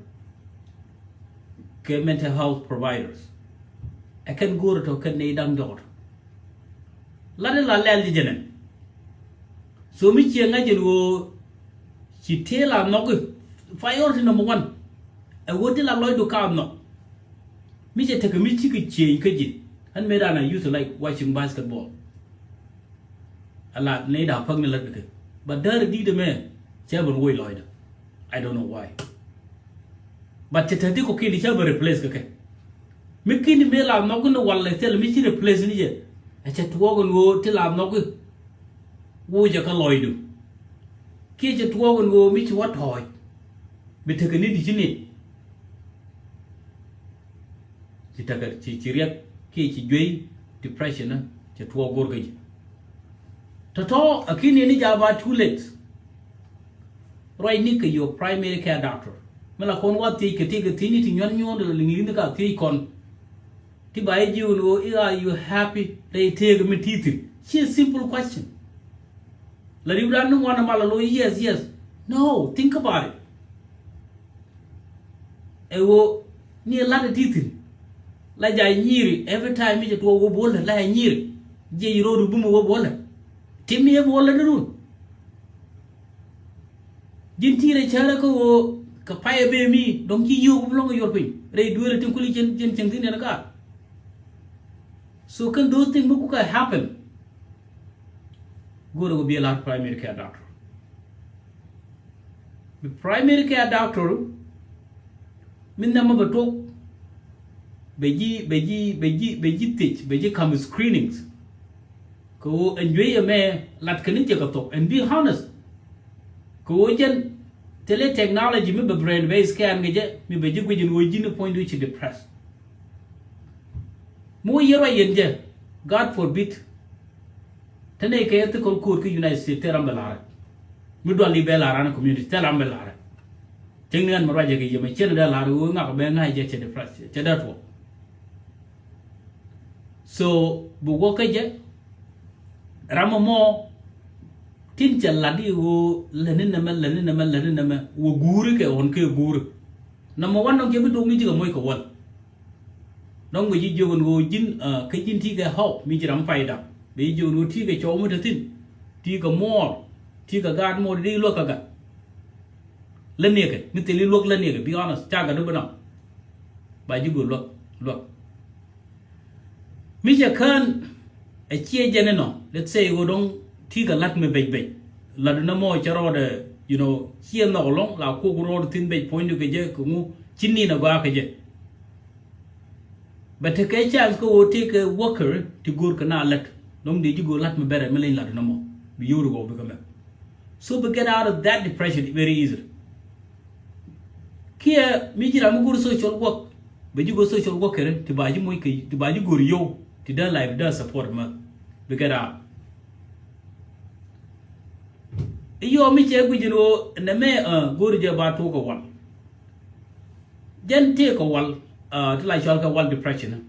kɛ mental health providers. Ɛ kɛn go̱rɛ tɔ kɛn nɛy da̱ŋ dɔɔt. Lat in la lɛl ji̱ jɛnɛn. So mi ciɛ ŋa̱c jɛn ɣöö ci tëë la nhɔk i̱, priority number one. Ɛ ɣöö ti la lɔcdu ka nhɔk. Mi cɛ tekɛ mi cikɛ ciëny kä ji̱. Ɣän mëë dan I used to like watching basketball. A la nɛy da̱a̱ päk ni lät kɛ kɛ. But däär di̱t ɛmɛ cɛ ben woc lɔcdä. I don't know why. But cɛ te ti kɔ kini cɛ ben replace kɛ kɛ. Mi kini mëë la nhɔk ni wal lɛ thil mi ci replace ni jɛ. Ɛ cɛ tuɔɔk in ɣöö ti la nhɔk i̱. Wucɛ kä lɔcdu. Kiɛ cɛ tuɔɔk in ɣöö mi ci wä tɔ̱ɔ̱c. Bi tekɛ ni di ci nit. Ci tekɛ ci, ci riɛk kiɛ ci juey depression, cɛ tuɔɔk go̱r kä ji̱. Tɔ̱tɔ̱ a kini ni jaa ba too late. Ruacni kɛ your primary care doctor. Mi la kɔn wa thiec kɛ ti kɛ thiecni ti nyuɔ̱n nyuɔ̱n la liŋ li̱n ka thiec kɔn. Ti ba i̱ ji̱ wun ɣöö i̱, are you happy? Rɛy tëëk mi ti thi̱n. Ci a simple question. La ri̱wdan ni ŋuan ma la lo̱c yes, yes. No, think about it. Ɛ ɣöö ni ɛ lat ɛ ti thi̱n. La jaa nyiiri, every time mi cɛ tuɔɔk wä bo̱o̱lɛ la jaa nyiiri. Jiɛ yi ro̱o̱du bumɛ wä bo̱o̱lɛ. Tim ni ɛ bo̱o̱lɛ ni run. Ji̱n ti̱i̱rɛ cärä kä ɣöö kɛ payɛ bee mi dɔ̱ŋ ci yio̱o̱k bi lɔ̱ŋ kɛ yuɔr piny rɛy dueerä tin kuli ji̱n, ji̱n cieŋ thi̱n ɛn kaar. So kɛn those things mi kukɛ happen. Go̱o̱rɛ kɛ bi ɛ la̱r primary care doctor. Bi primary care doctor mi nhɛmɛ bɛ tok. Bɛ ji̱, bɛ ji̱, bɛ ji̱, bɛ ji̱ thiec, bɛ ji̱ ka̱m screenings. Kɛ ɣöö ɛn juey ɛmɛ lat kɛ ni jɛ kɛ thok, and be honest. Kɛ ɣöö jɛn thilɛ technology mi bɛ brain bɛ scan kɛ jɛ, mi bɛ ji̱ guic ɛn ɣöö ji̱n puɔ̱nydu ci depressed. Mi wä yier wa yɛn jɛ, God forbid. Te nɛy kɛ ethical code kä United States te ram bɛ la̱rɛ. Mi dual i̱ bɛ la̱rɛ ni community te ram bɛ la̱rɛ. Cäŋ ni ɣän mi ruacɛ kɛ yɛ mɛ ciɛn dee la̱rɛ ɣöö ŋak bɛ ŋa̱c jɛ cɛ depressed, cɛ dee tuɔɔk. So bi wä kä jɛ ram ɛmɔ tin cɛ lat i̱ ɣöö lätni nɛmɛ, lätni nɛmɛ, lätni nɛmɛ wä guuri kɛ ɣɔn kɛ guuri. Number one, dɔ̱ŋ cɛ bi duɔ̱k ni ji̱ kɛ moc kɛ wäl. Dɔ̱ŋ bɛ ji̱ jiök ɛn ɣöö ji̱n, ah, kä ji̱n ti kɛ hope mi ji̱ ram pay dap. Bɛ ji̱ jiök ɛn ɣöö ti kɛ cɔw mi te thi̱n. Ti kɛ muɔɔr. Ti kɛ gaat muɔɔr di luäk kɛ gat. Lä niɛkɛ mi thil i̱ luäk lä niɛkɛ, be honest, ca gat di bi nɔm. Ba ji̱ go̱o̱r luäk, luäk. Mi cɛ kään ɛ ciɛ jɛn inɔ, let's say ɣöö dɔ̱ŋ ti kɛ la̱t mi bec bec. La̱t inɔ mɔ cɛ rɔɔdɛ, you know, ciɛ nhɔk ɛlɔ̱ŋ la kuɔk rɔɔd thi̱n bec puɔ̱nydu kɛ jɛ kɛ ŋu ci nin ɛ gɔaa kɛ jɛ. Bɛ tekɛ chance kä ɣöö tekɛ worker ti go̱o̱r kɛ na lät. Dɔ̱ŋ dee ji̱ go̱o̱r la̱t mi bɛrɛ mi leny la̱t inɔ mɔ bi yio̱w ri gɔw bikɛ mɛ. So bi get out of that depression very easily. Kiɛ mi ji̱ ram mi go̱r social work, bɛ ji̱ go̱r social work kɛrɛ ti ba ji̱ moc kɛ, ti ba ji̱ go̱r yio̱w ti dee life, ti dee support mɛ bi kɛ raar. I̱ yɔɔ mi cɛ guic in ɣöö nɛmɛ, ah, go̱r jɛ ba tuɔk kɛ wal. Jɛn tëë kɛ wal, ah, ti la cɔal kɛ wal depression.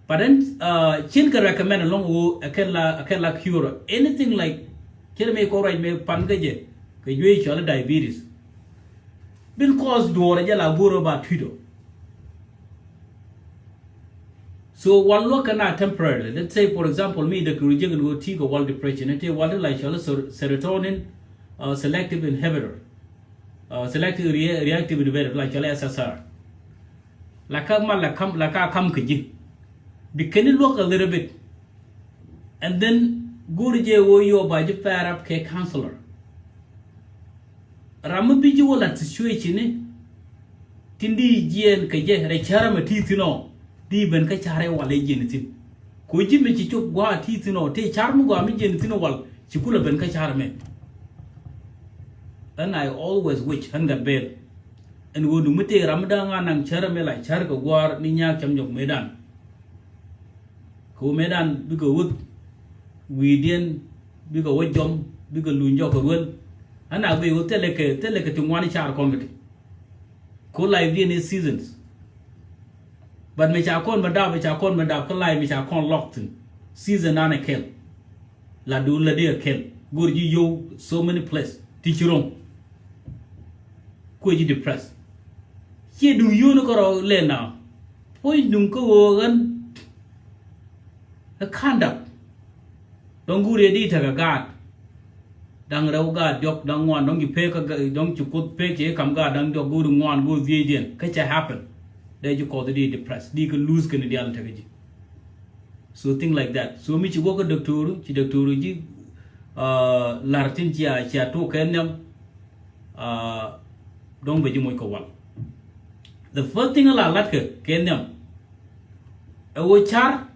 But then, ah, cin kɛ recommend ɛlɔ̱ŋ ɣöö ɛ kɛn la, ɛ kɛn la cure anything like, cin mi kɔ ruac mi pan kä jɛ kɛ juey cɔal diabetes. Bin cause duɔɔrɛ jɛ la go̱o̱rä ba tui̱dɔ. So wal luäk kɛ na temporarily. Let's say, for example, mi däk ru jek in ɣöö ti kɛ wal depression, ti wal ti la cɔal ser-, serotonin, uh, selective inhibitor. Uh, selective re-, reactive inhibitor, la cɔal S S R. La ka ma la kam, la ka kam kɛ ji̱. Bi kɛn i̱ luäk a little bit. And then go̱o̱ri jɛ ɣöö yɔɔ ba ji̱ pair up kɛ counselor. Ram mi bi ji̱ wä lat situation ni tin di jiɛɛn kɛ jɛ rɛ cär ɛmɛ ti thi̱n ɔ di ben kä cär ɛ wal ɛ jiɛn thi̱n. Ko ji̱ mi ci cop gua̱a̱ ti thi̱n ɔ tëë cär mi gua̱a̱ mi jiɛn thi̱n ɔ wal ci kulɛ ben kä cär ɛmɛ. And I always wish ɣän gat bel ɛn ɣöö duŋ mi tëë ram mi da̱ŋ a naŋ cär ɛmɛ la cär kɛ gua̱a̱r ni nyaak cam nyɔk mëëdan. Kɛ ɣöö mëëdan bikɛ ɣöth wi̱i̱diɛn bikɛ wä jɔm bikɛ luny jɔk kɛ ruel. Ɣän a guic ɣöö thilɛ kɛ, thilɛ kɛ ti ŋuan i̱ car kɔn kɛ ti. Ko life diɛn i̱ seasons. But mi ca kɔn mi dap, mi ca kɔn mi dap kä life mi ca kɔn lɔk thi̱n. Season nan ɛ kɛl. La du la di ɛ kɛl. Go̱r ji̱ yow so many place ti ci ro̱ŋ. Kuɛ ji̱ depressed. Ciɛ duŋ yio̱o̱ni kärɔ̱ lɛ na. Puɔ̱ny duŋ kä ɣöö ɣän ɛ conduct. Dɔ̱ŋ guuri ɛ di tekɛ gaat. Da̱ŋ rɛw gaat diɔ̱k, da̱ŋ ŋuan, dɔ̱ŋ ci pek kä ga-, dɔ̱ŋ ci Kuoth pek ci kam gaat da̱ŋ diɔ̱k, guuri ŋuan, guuri dhiecdiɛn kä cɛ happen. Dee ji̱ kɔth di depressed, di kä lose kɛn diaal tekɛ ji̱. So thing like that. So mi ci wä kä doctor, ci doctor ji̱, uh, lar tin cia, cia tok kɛ nhiam, uh, dɔ̱ŋ bɛ ji̱ moc kɛ wal. The first thing la lat kɛ kɛ nhiam. Ɛ ɣöö car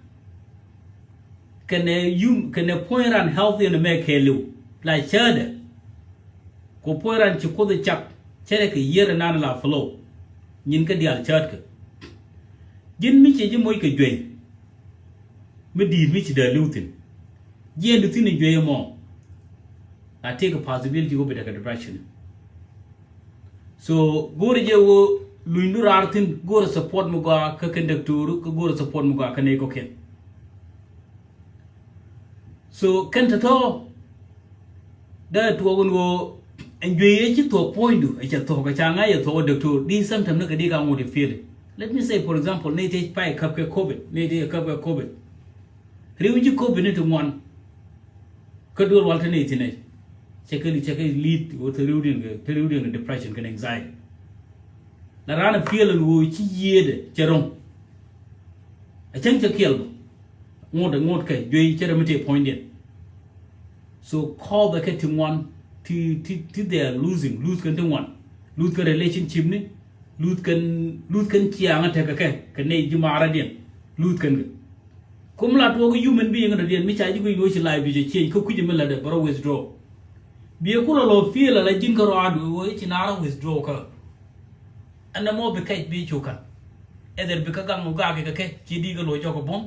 kɛnɛ yum kɛnɛ puɔ̱ny ran healthy ɛn mɛ kɛɛliw la cäätdɛ. Kɛ puɔ̱ny ran ci Kuoth ɛ cak cärɛ kɛ yiër ɛnan la flow. Nyin kä diaal cäätkɛ. Ji̱n mi ciɛ ji̱ moc kɛ juey. Mi di̱i̱t mi ci dee li̱w thi̱n. Jiɛɛn di thi̱n in juey ɛmɔ. A tëëkɛ possibility wä bi tekɛ depression. So go̱o̱rɛ jɛ wä lunydu raar thi̱n, go̱o̱rɛ support mi gɔaa kä kɛn doctor, kä go̱o̱rɛ support mi gɔaa kä nɛy kɔ̱kiɛn. So kɛn tɔ̱tɔ̱ dee tuɔɔk in ɣöö ɛn juey ɛ ci thuɔ̱k puɔ̱nydu, ɛ cɛ thuɔ̱k, ɛ ca ŋa̱c ɛ thuɔ̱k ɛ doctor, di symptom ni kɛ di ka ŋot ɛ feel. Let me say, for example, nɛy tëë pay käp kɛ covid, nɛy tëë käp kɛ covid. Riw ji̱ covid ni ti ŋuan. Kä duel wal te nɛy thi̱n ɛ cɛ kɛ, cɛ kɛ lead wä te riwdiɛn kɛ, te riwdiɛn kɛ depression kɛnɛ anxiety. La raan ɛ feel ɛn ɣöö ci yiëëdɛ cɛ ro̱ŋ. Ɛ cäŋ cɛ kiɛl bä. Ŋot ɛ ŋot kɛ juey cɛ rɛ mi tëë puɔ̱nydiɛn. So kɔɔpɛ kɛ ti ŋuan ti, ti, ti they are losing, lose kɛn ti ŋuan. Lose kɛn relationship ni, lose kɛn, lose kɛn ciaŋä tekɛ kɛ kɛ nɛy ji̱ maaradiɛn. Lose kɛn kɛ. Kum la tuɔɔk human being in rɔ̱diɛn mi ca ji̱ guic ni wä ci life bi cɛ change kä kui̱c mi la dee bä rɔ withdraw. Biɛ kulɛ lɔ feel ala ji̱n kä rɔaadu wä ci na rɔ withdraw kä. Ɛn nɛ mɔ bi kɛc bi cu ka̱n. Either bi kä gaŋ wä gak kɛ kɛ ci di kɛ lo̱c jɔk ɛ buɔ̱m.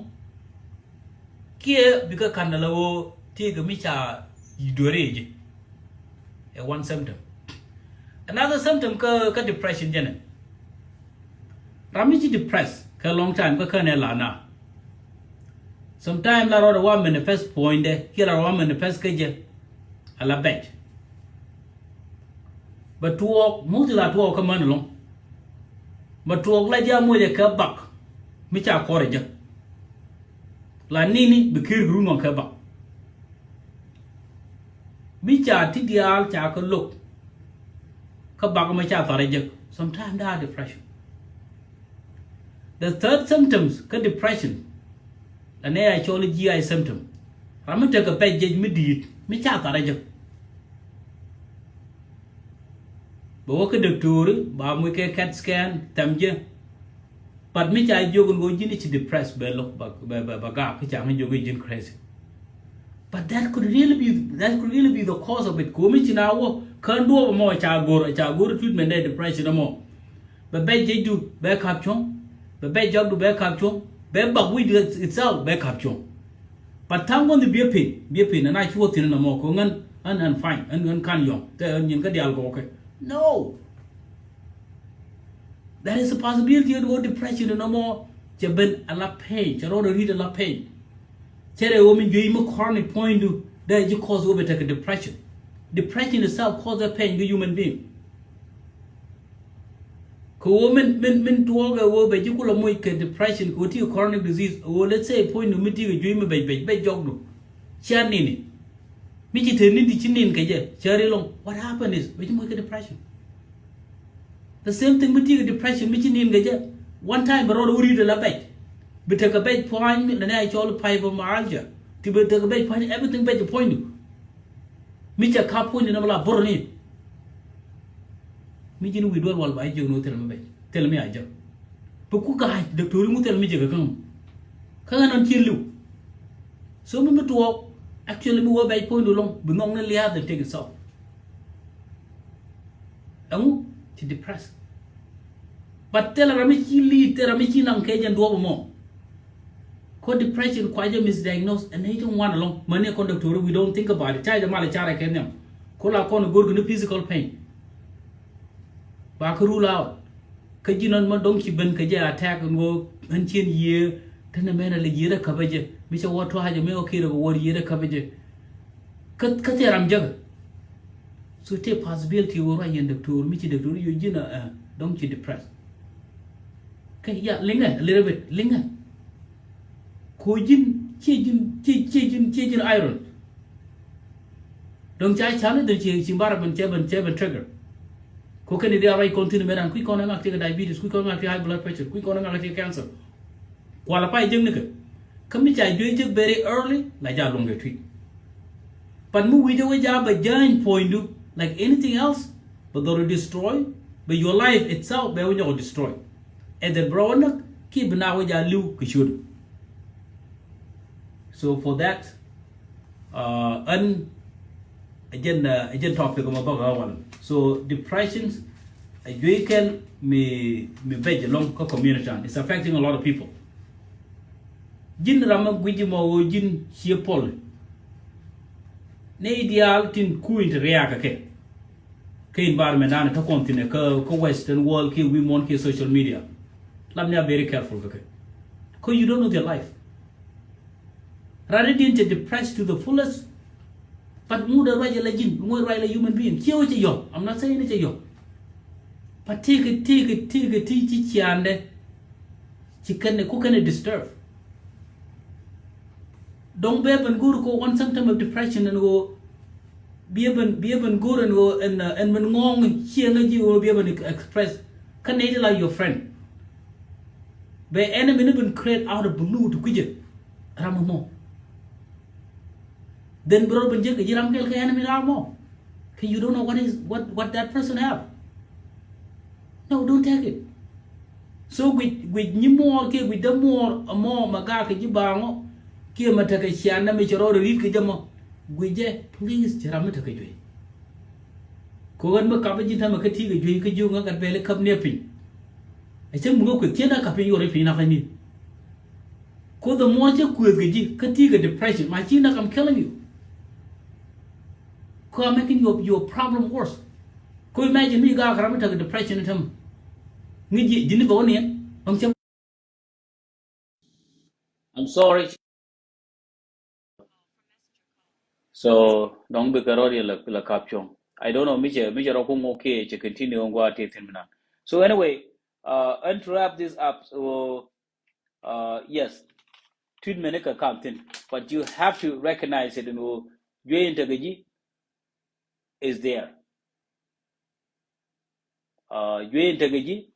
Kiɛ bi kä ka̱n ala wä tëëkɛ mi ca dueri ji̱. Ɛ one symptom. Another symptom kä, kä depression jɛnɛ. Ram mi ci depressed kä long time kä känɛ la na. Sometime la rɔɔdɛ wa manifest puɔ̱nydɛ kiɛ la rɔɔdɛ wa manifest kä jɛ. Ala bɛc. Bɛ tuɔɔk muth la tuɔɔk kä män ɛlɔ̱ŋ. Bɛ tuɔɔk la jɛ a moc ɛ kɛ bak mi ca kɔr ɛ jɛ. La nini bi ki̱i̱r kɛ run waŋ kɛ bak. Mi ca ti diaal ca kä lo̱k. Kä bak mɛ ca thar ɛ jek. Sometime daa depression. The third symptoms kä depression. La nɛ a cɔl G I symptom. Ram mi tekɛ pɛc jec mi di̱i̱t mi ca thar ɛ jek. Bɛ wä kä doktori ba muc kɛ cat scan thɛm jɛ. But mi ca jiök in ɣöö ji̱n i̱ ci depressed bɛ lo̱k ba, ba, ba, ba gak kä ca ŋäc jiök i̱ ji̱n crazy. But that could really be, that could really be the cause of it. Ko̱mi ci na wä kään duɔ̱ɔ̱p ɛmɔ ca go̱r, ca go̱r treatment dɛ depression ɛmɔ. Bɛ bɛc jecdu bɛ kap cuɔ̱ŋ. Bɛ bɛc jɔkdu bɛ kap cuɔ̱ŋ. Bɛ bak wi̱cdu itself bɛ kap cuɔ̱ŋ. But tha̱a̱ŋ gua̱n thi biɛ pin, biɛ pin ɛn a cuɔ̱ thi̱n ɛn ɛmɔ ko̱ ŋän, ɣän, ɣän fine, ɣän, ɣän kan yɔ̱ŋ. Thɛ ɣän nyin kä diaal gɔɔkɛ. No. There is a possibility that wä depression in nɔmɔ cɛ ben a la pain, cɛ rɔɔdɛ ri̱t a la pain. Cɛ rɛ wä mi juey mi chronic puɔ̱nydu dee ji̱ cause wä bɛ tekɛ depression. Depression itself cause a pain kɛ human being. Kɛ wä min, min, min tuɔɔkɛ wä bɛ ji̱ kulɛ moc kɛ depression kɛ wä ti chronic disease wä, let's say, puɔ̱nydu mi ti kɛ juey mi bɛc bɛc bɛc jɔkdu. Cia nini. Mi ci te nin ti ci nin kɛ jɛ cɛ ri lɔŋ. What happened is bɛ ji̱ moc kɛ depression. The same thing mi ti kɛ depression mi ci nin kɛ jɛ. One time bɛ rɔɔdɛ wä ri̱t ala bɛc. Bi tekɛ bɛc puany mi nɛ a cɔl fibromyalgia. Ti bi tekɛ bɛc puany, everything bɛc puɔ̱nydu. Mi cɛ kap puɔ̱nydu nɛ bɛ la boroni. Mi ji̱n wi̱i̱ duɔl wal ba jiök ni wä thilɛ mi bɛc, thilɛ mi a jek. Bi ku ga̱a̱c doktori ŋu thilɛ mi jek kä ŋu. Kä ɣän ɔn cien li̱w. So mi mi tuɔɔk, actually mi wä bɛc puɔ̱nydu lɔŋ bi nhɔk ni lia̱a̱th and take itself. Ɛŋu? Ti depressed. But thilɛ ram mi ci li̱i̱t, thilɛ ram mi ci naŋ kɛ jɛn duɔ̱ɔ̱p ɛmɔ. Kɔ depression kua jɛ misdiagnose ɛn nɛy ti ŋuan ɛlɔ̱ŋ. Mäni kɔn doktori, we don't think about it. Ca jɛ mal ɛ carɛ kɛ nhiam. Kɔ la kɔn go̱r kɛ ni physical pain. Ba kɛ rule out. Kä ji̱n ɣän ma dɔ̱ŋ ci ben kɛ jɛ attack ɛn ɣöö ɣän cien yiëë, te nɛmɛ nɛ lɛ yiëë rɛ käpɛ jɛ, mi cɛ wä tua̱a̱ jɛ mi ɣä kiɛ rɛ kɛ wä yiëë rɛ käpɛ jɛ. Kä, kä thil ram jäkä. So te possibility ɣöö ruac yɛn doctor, mi ci doctor yio̱c ji̱n ɛ, ɛ, dɔ̱ŋ ci depressed. Kä ya, liŋɛ a little bit, liŋɛ. Ko ji̱n, ciɛ ji̱n, ciɛ, ciɛ ji̱n, ciɛ ji̱n iron. Dɔ̱ŋ ca, ca ni dee ci, ci environment cɛ ben, cɛ ben trigger. Ko kɛn i̱ diaal ruac kɔn thi̱n mëë dan kui̱ kɔn ɛ ŋak ti kɛ diabetes, kui̱ kɔn ɛ ŋak ti high blood pressure, kui̱ kɔn ɛ ŋak ti cancer. Kual a pay jek ni kɛ. Kä mi ca juey jek very early, la ja luɔ̱ŋ kɛ twi̱. But mi wi̱c ɛ wee ja bɛ jäny puɔ̱nydu, like anything else, bɛ dhɔr destroy, bɛ your life itself bɛ wee nyɔk destroy. Ɛ dhɛn bɛ rɔ wä näk kiɛ bi na wee ja li̱w kɛ ciöt. So for that, uh, ɣän a jɛn, uh, a jɛn topic ma bäkɛ ɣä wal. So depressions a juey kɛl mi, mi bɛc ɛlɔ̱ŋ kä community, and it's affecting a lot of people. Ji̱n ram mi guic mɔ ɣöö ji̱n ciɛ puɔl. Nɛy diaal tin kui̱n ti riaak kɛ kɛ. Kä environment dan kä kɔn thi̱n kä, kä western world kiɛ wi̱i̱ muɔ̱ɔ̱n kiɛ social media. Lam ni a very careful kɛ kɛ. Kä you don't know their life. Raan ni diɛn cɛ depressed to the fullest. But ŋut ɛ ruac ɛ la ji̱n, ŋut ɛ ruac ɛ la human being. Ciɛ wä cɛ yɔ̱k. I'm not saying ni cɛ yɔ̱k. But tëëkɛ, tëëkɛ, tëëkɛ ti ci ciaaŋdɛ. Ci kɛn ɛ, ku kɛn ɛ disturb. Dɔ̱ŋ bɛ ben go̱o̱r kɛ one symptom of depression ɛn ɣöö biɛ ben, biɛ ben go̱o̱r ɛn ɣöö ɛn, ɛn min ŋɔ̱ɔ̱ŋ ciɛ ŋä ji̱ ɣöö biɛ ben express. Kä nɛy ti la your friend. Bɛ enemy ni ben create out of blue ti kui̱cɛ ram ɛmɔ. Then bi rɔ ben jek kɛ ji̱ ram kɛl kɛ enemy ram mɔ. Kɛ you don't know what is, what, what that person have. No, don't take it. So guic, guic nyimuɔɔr kiɛ guic dämuɔɔr ɛmɔ ma gak kɛ ji̱ baaŋɔ kiɛ ma tekɛ cian na mi cɛ rɔɔdɛ ri̱t kɛ jɛ mɔ. Guic jɛ, please, cɛ ram mi tekɛ juey. Kɛ ɣän mi kap ji̱ tämɛ kä ti̱i̱ kɛ juey kä ji̱ ŋä gat bɛl i̱ kap ni a piny. A cäŋ mi kä kueth cien a kap piny yuɔr i̱ piny na kä ni. Ko the more cä kueth kɛ ji̱ kä ti̱i̱ kɛ depression, ma ci nak, I'm killing you. Ko a making your, your problem worse. Ko imagine mi gak ram mi tekɛ depression i̱ tämɛ. Ŋi̱ ji̱, ji̱ ni bɛ wä niɛn. Ram cä I'm sorry. So dɔ̱ŋ bikɛ rɔɔdiɛ la, la kap cuɔ̱ŋ. I don't know, mi cɛ, mi cɛ rɔ kuŋ okay, cɛ continue ŋuan ti thi̱n mi nan. So anyway, uh, and to wrap this up, so, uh, yes, treatment ni kɛ kam thi̱n, but you have to recognize it ɛn ɣöö juey in tekɛ ji̱ is there. Uh, juey in tekɛ ji̱,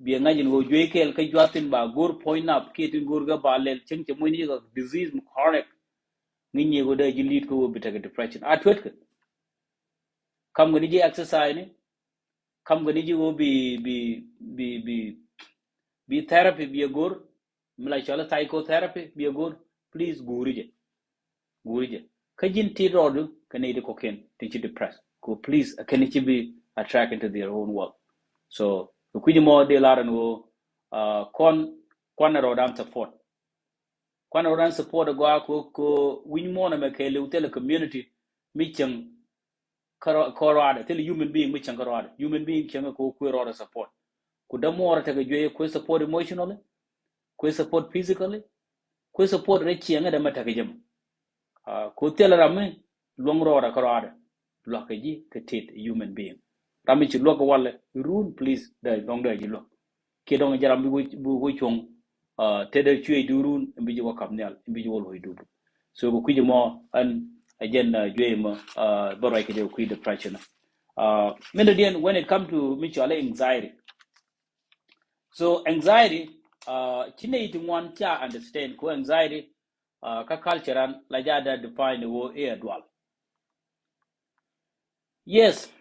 biɛ ŋa̱c in ɣöö juey kɛɛl kä juath tin ba go̱o̱r puɔ̱ny nap kiɛ tin go̱o̱r kɛ ba lɛl cäŋ cɛ muɔ̱ny ni kɛ disease mi chronic. Ŋi̱ny ni ɣöö dee ji̱ lead kä ɣöö bi tekɛ depression. A tuetkɛ. Kam kɛ ni ji̱ exercise ni. Kam kɛ ni ji̱ ɣöö bi, bi, bi, bi, bi therapy biɛ go̱o̱r. Mi la cɔl i̱ psychotherapy biɛ go̱o̱r, please guuri jɛ. Guuri jɛ. Kä ji̱n tit rɔɔdu kɛ nɛy ti kɔ̱kiɛn tin ci depressed. Ko please, a kɛn ci bi attract into their own world. So kɛ kui̱c mɔ dee lar ɛn ɣöö, uh, kɔn, kuan rɔɔdan support. Kuan rɔɔdan support ɛ gɔaa ko, ko wi̱ny muɔ̱ɔ̱n ɛmɛ kɛ liw thilɛ community mi cieŋ kä rɔ-, kä rɔadɛ, thilɛ human being mi cieŋ kä rɔadɛ. Human being cieŋ kä kuɛ rɔɔdɛ support. Ku dämuɔɔr tekɛ juey kuɛ support emotionally, kuɛ support physically, kuɛ support rɛ cieŋ dɛ mɛ tekɛ jɛ mɔ. Ah, ku thilɛ ram mi luɔ̱ŋ rɔɔdɛ kä rɔadɛ. Lua̱kɛ ji̱ kɛ tit human being. Ram mi ci luäk walɛ run, please, dee dɔ̱ŋ dee ji̱ luäk. Kiɛ dɔ̱ŋ jɛ ram bi wä, bi wä cuɔ̱ŋ, ah, te dee cuëëc duun run, in bi ji̱ wä kap nhial, in bi ji̱ wä luɔ̱c duun. So kɛ kui̱c mɔ ɛn a jɛn, ah, juey mɔ, ah, bä ruac kɛ jɛ kui̱ depression. Ah, min dɔ̱diɛn, when it come to mi cɔal i̱ anxiety. So anxiety, ah, ci nɛy ti ŋuan ca understand ko anxiety, ah, kä culture an la ja dee define wä i̱ a dual. Yes.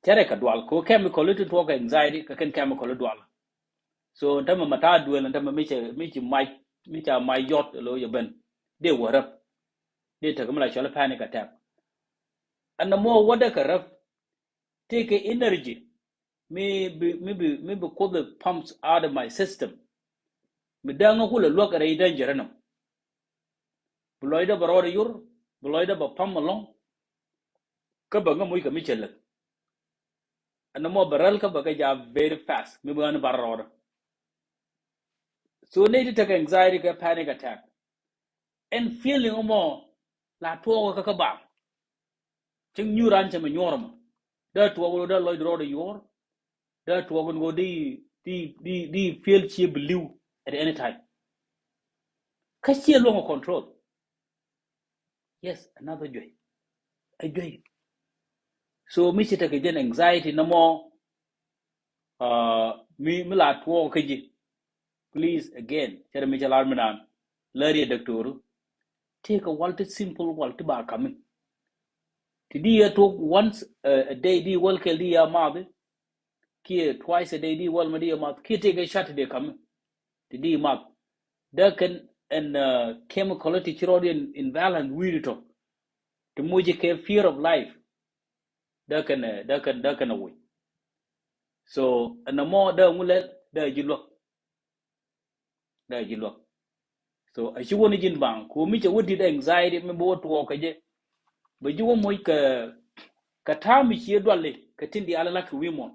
Cɛ rɛ kɛ dual ko chemical ti tuɔk kɛ anxiety kɛ kɛn chemical i̱ dual. So tämɛ ma ta̱a̱ duel tämɛ mi cɛ, mi ci mac, mi ca mac yɔt lo yɛ ben. Dee wä räp. Dee tek mi la cɔl i̱ panic attack. Ɛn nɔmɔ wädɛ kɛ räp. Tëëkɛ energy mi bi, mi bi, mi bi Kuoth pumps out of my system. Mi dee ŋä kulɛ luäk rɛy danger ɛnɔ. Bi lɔcdä bɛ rɔɔdɛ yor, bi lɔcdä bɛ pam ɛlɔ̱ŋ. Kä bɛ ŋä moc kɛ mi cɛ lät. Ɛn ɛmɔ bɛ räl kä bɛ kɛ ja very fast mi bɛ ɣän bar rɔɔdä. So nɛy ti tekɛ anxiety kɛ panic attack. Ɛn feeling ɛmɔ la tuɔɔk kä kä bam. Cäŋ nyuur an cɛ mɛ nyuɔr ɛmɔ. Dee tuɔɔk wä dee lɔc rɔɔdɛ yuɔr. Dee tuɔɔk wä di di di di feel cie bi li̱w at any time. Kä cie luɔŋ ɛ control. Yes, another juey. A juey. So mi ci tekɛ jɛn anxiety nɔmɔ, uh, mi mi la tuɔɔk kä ji̱. Please again, cɛ rɛ mi cɛ lar mi naan. Lär yɛ doctor. Tëëkɛ wal ti simple wal ti ba kami. Ti di yɛ tuɔɔk once, uh, a day di wal kɛl di yɛ math. Kiɛ twice a day di wal ma di yɛ math. Kiɛ tëëkɛ Saturday kami. Ti di math. Dee kɛn ɛn, uh, chemical ti ci rɔɔd in, in balance wi̱i̱ tɔ. Ti muci kɛ fear of life. Dee kɛn, dee kɛn, dee kɛn a wuc. So ɛn ɛmɔ dee ŋu lɛl dee ji̱ luäk. Dee ji̱ luäk. So a ci wä ni ji̱n baŋ ku mi cɛ wä dit anxiety mi bi wä tuɔɔk kɛ jɛ. Bɛ ji̱ wä moc kɛ kɛ ta̱a̱ mi cie duali kɛ tin diaal lat kɛ wi̱i̱ muɔ̱n.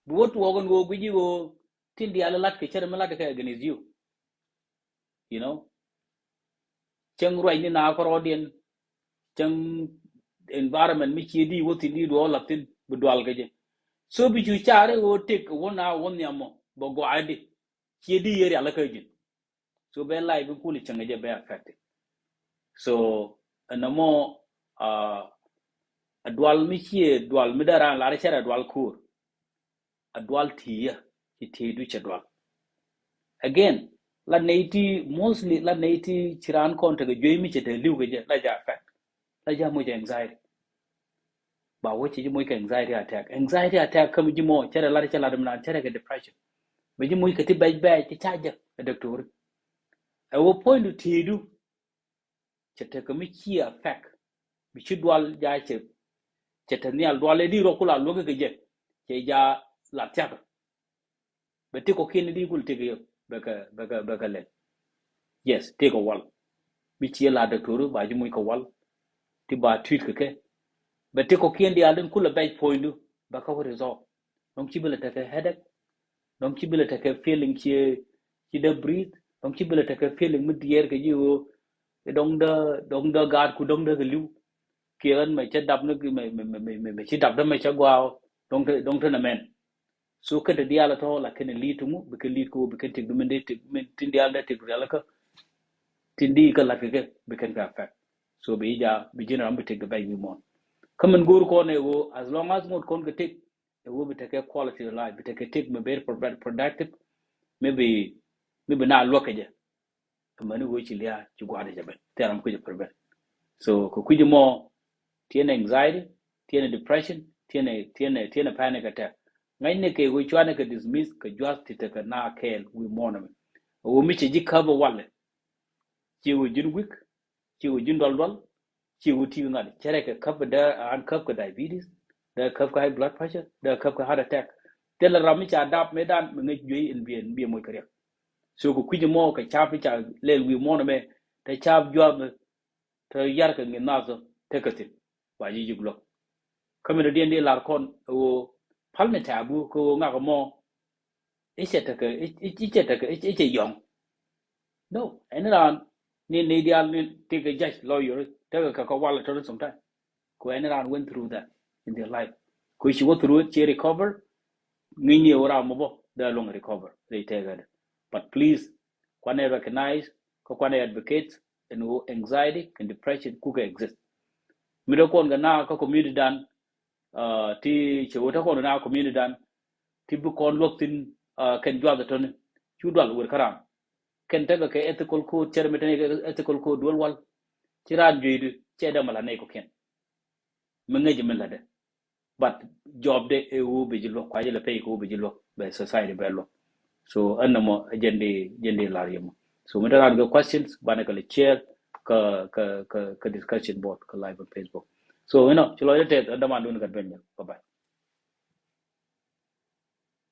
Bi wä tuɔɔk ɛn ɣöö guic i̱ ɣöö tin diaal lat kɛ cär mi lat kɛ against you. You know, cäŋ ruacni na kärɔɔdiɛn, cäŋ environment mi cie di wä thi̱n di duɔɔk la̱th thi̱n bi dual kɛ jɛ. So bi cu car i̱ ɣöö tëk wä na wä nhiam mɔ bɛ gɔaa di cie di yɛ rial kä ji̱n. So bɛ life bi kul cäŋ jɛ bɛ affected. So ɛn ɛmɔ, uh, a dual mi cie dual mi dee raan lar cär a dual ko̱o̱r. A dual ti̱i̱ yä ci ti̱i̱ du cɛ dual. Again, la nɛy ti mostly la nɛy ti ci raan kɔn tekɛ juey mi cɛ te li̱w kɛ jɛ la ja affect. La ja moc anxiety. Ba wä ci ji̱ moc kɛ anxiety attack. Anxiety attack kä mi ji̱ mɔ cɛ rɛ lat cɛ lat mi naan cɛ rɛ kɛ depression. Bɛ ji̱ moc kɛ ti bɛc bɛc ci ca jɛ ɛ doctor. Ɛ wä point du ti̱i̱ du cɛ tekɛ mi ci affect. Mi ci dual ja cɛ cɛ te nhial dual ɛ di rɔ kula luäk kɛ jɛ cɛ ja la thiakä. Bɛ ti kɔkiɛn di kul tëk yɛ bɛ kɛ bɛ kɛ bɛ kɛ lɛl. Yes, tëk kɛ wal. Mi ci la doctor ba ji̱ muc kɛ wal. Ti ba tui̱t kɛ kɛ. Bɛ ti kɔkiɛn diaal den kulɛ bɛc puɔ̱nydu bɛ kɛ wä resolve. Dɔ̱ŋ ci bi lɛ tekɛ headache. Dɔ̱ŋ ci bi lɛ tekɛ feeling ci ci dee breathe. Dɔ̱ŋ ci bi lɛ tekɛ feeling mi diɛɛr kɛ ji̱ ɣöö dɔ̱ŋ dee dɔ̱ŋ dee gaatku dɔ̱ŋ dee kɛ li̱w. Kiɛ ɣän mɛ cä dap ni mɛ mɛ mɛ mɛ ci dap dee mɛ cä gua̱a̱ dɔ̱ŋ te dɔ̱ŋ te nɛ mɛn. So kɛn te diaal tɔ̱ la kɛn li̱i̱t ti ŋu bi kɛn li̱i̱t kɛ wä bi kɛn tëk di mɛn dee tëk mɛn tin diaal dee tëk rial kä tin di kä lat kɛ kɛ bi kɛn kɛ affect. So bi ja bi ji̱n ram bi tëk di bɛc wi̱i̱ muɔ̱ɔ̱n. Kä mɛn go̱o̱r kɔn ɛ wä as long as ŋot kɔn kɛ tëk ɛ wä bi tekɛ quality of life bi tekɛ tëk mɛ very productive. Maybe maybe na luäk kɛ jɛ. Amäni ɣöö ci lia̱a̱ ci gua̱a̱r jɛ ben thil ram kui̱c prevent. So kɛ kui̱c mɔ tiɛn anxiety, tiɛn depression, tiɛn tiɛn tiɛn panic attack. Ŋäcni kɛ ɣöö cuanɛ kɛ dismiss kɛ juath ti tekɛ na kɛɛl wi̱i̱ muɔ̱ɔ̱n ɛmɛ. Ɣöö mi cɛ ji̱ käp ɛ walɛ. Ci ɣöö ji̱n weak, ci ɣöö ji̱n dual dual, ci ɣöö ti ŋa̱t cɛ rɛ kɛ käp dee an käp kɛ diabetes, dee käp kɛ high blood pressure, dee käp kɛ heart attack. Thilɛ ram mi ca dap mëë dan mi ŋäc juey in biɛ in biɛ moc kɛ riɛk. So kɛ kui̱c mɔ kɛ cap i̱ ca lɛl wi̱i̱ muɔ̱ɔ̱n ɛmɛ te cap juath te yar kɛ ŋi̱n nath te kɛ thi̱n. Ba ji̱ ji̱ gulok. Kä mi dɔ̱diɛn di lar kɔn ɛ ɣöö pal ni ta̱a̱ bu kɛ ɣöö ŋak mɔ i̱ cɛ tekɛ i̱ cɛ tekɛ i̱ cɛ yɔ̱ŋ. No, ɛn raan ni ni diaal ni tekɛ judge lawyer tekɛ kɛ kɛ wal tɔni sometime. Kɛ ɛn raan went through that in their life. Kɛ ci wä through it ci recover. Ŋi̱ny ni ɣöö ram mɔ bä dee luɔ̱ŋ recover rɛy tekɛ dɛ. But please, kuanɛ recognize kä kuanɛ advocate ɛn ɣöö anxiety kɛn depression kukɛ exist. Mi dee kɔn kɛ na kä community dan ti cɛ wä te kɔn na community dan ti bi kɔn luäk thi̱n. Kɛn juath tɔni cu dual wer kä ram. Kɛn tekɛ kɛ ethical code cɛr mi tɛn ethical code duel wal. Ci raan jueydu cɛ dee mi la nɛy kɔkiɛn. Mi ŋäc mi la dee. But job de ɛ ɣöö bi ji̱ luäk kua̱c ilɛ pɛy kɛ ɣöö bi ji̱ luäk bɛ society bɛ luäk. So ɛn nɔmɔ ɛ jɛn di jɛn di lar yɛmɔ. So mi te raan kɛ questions banɛ kɛ lɛ share kä kä kä kä discussion board kä live on Facebook. So you know ci lɔcdä tɛth ɛn däman dun kat ben nyɛ. Bye bye.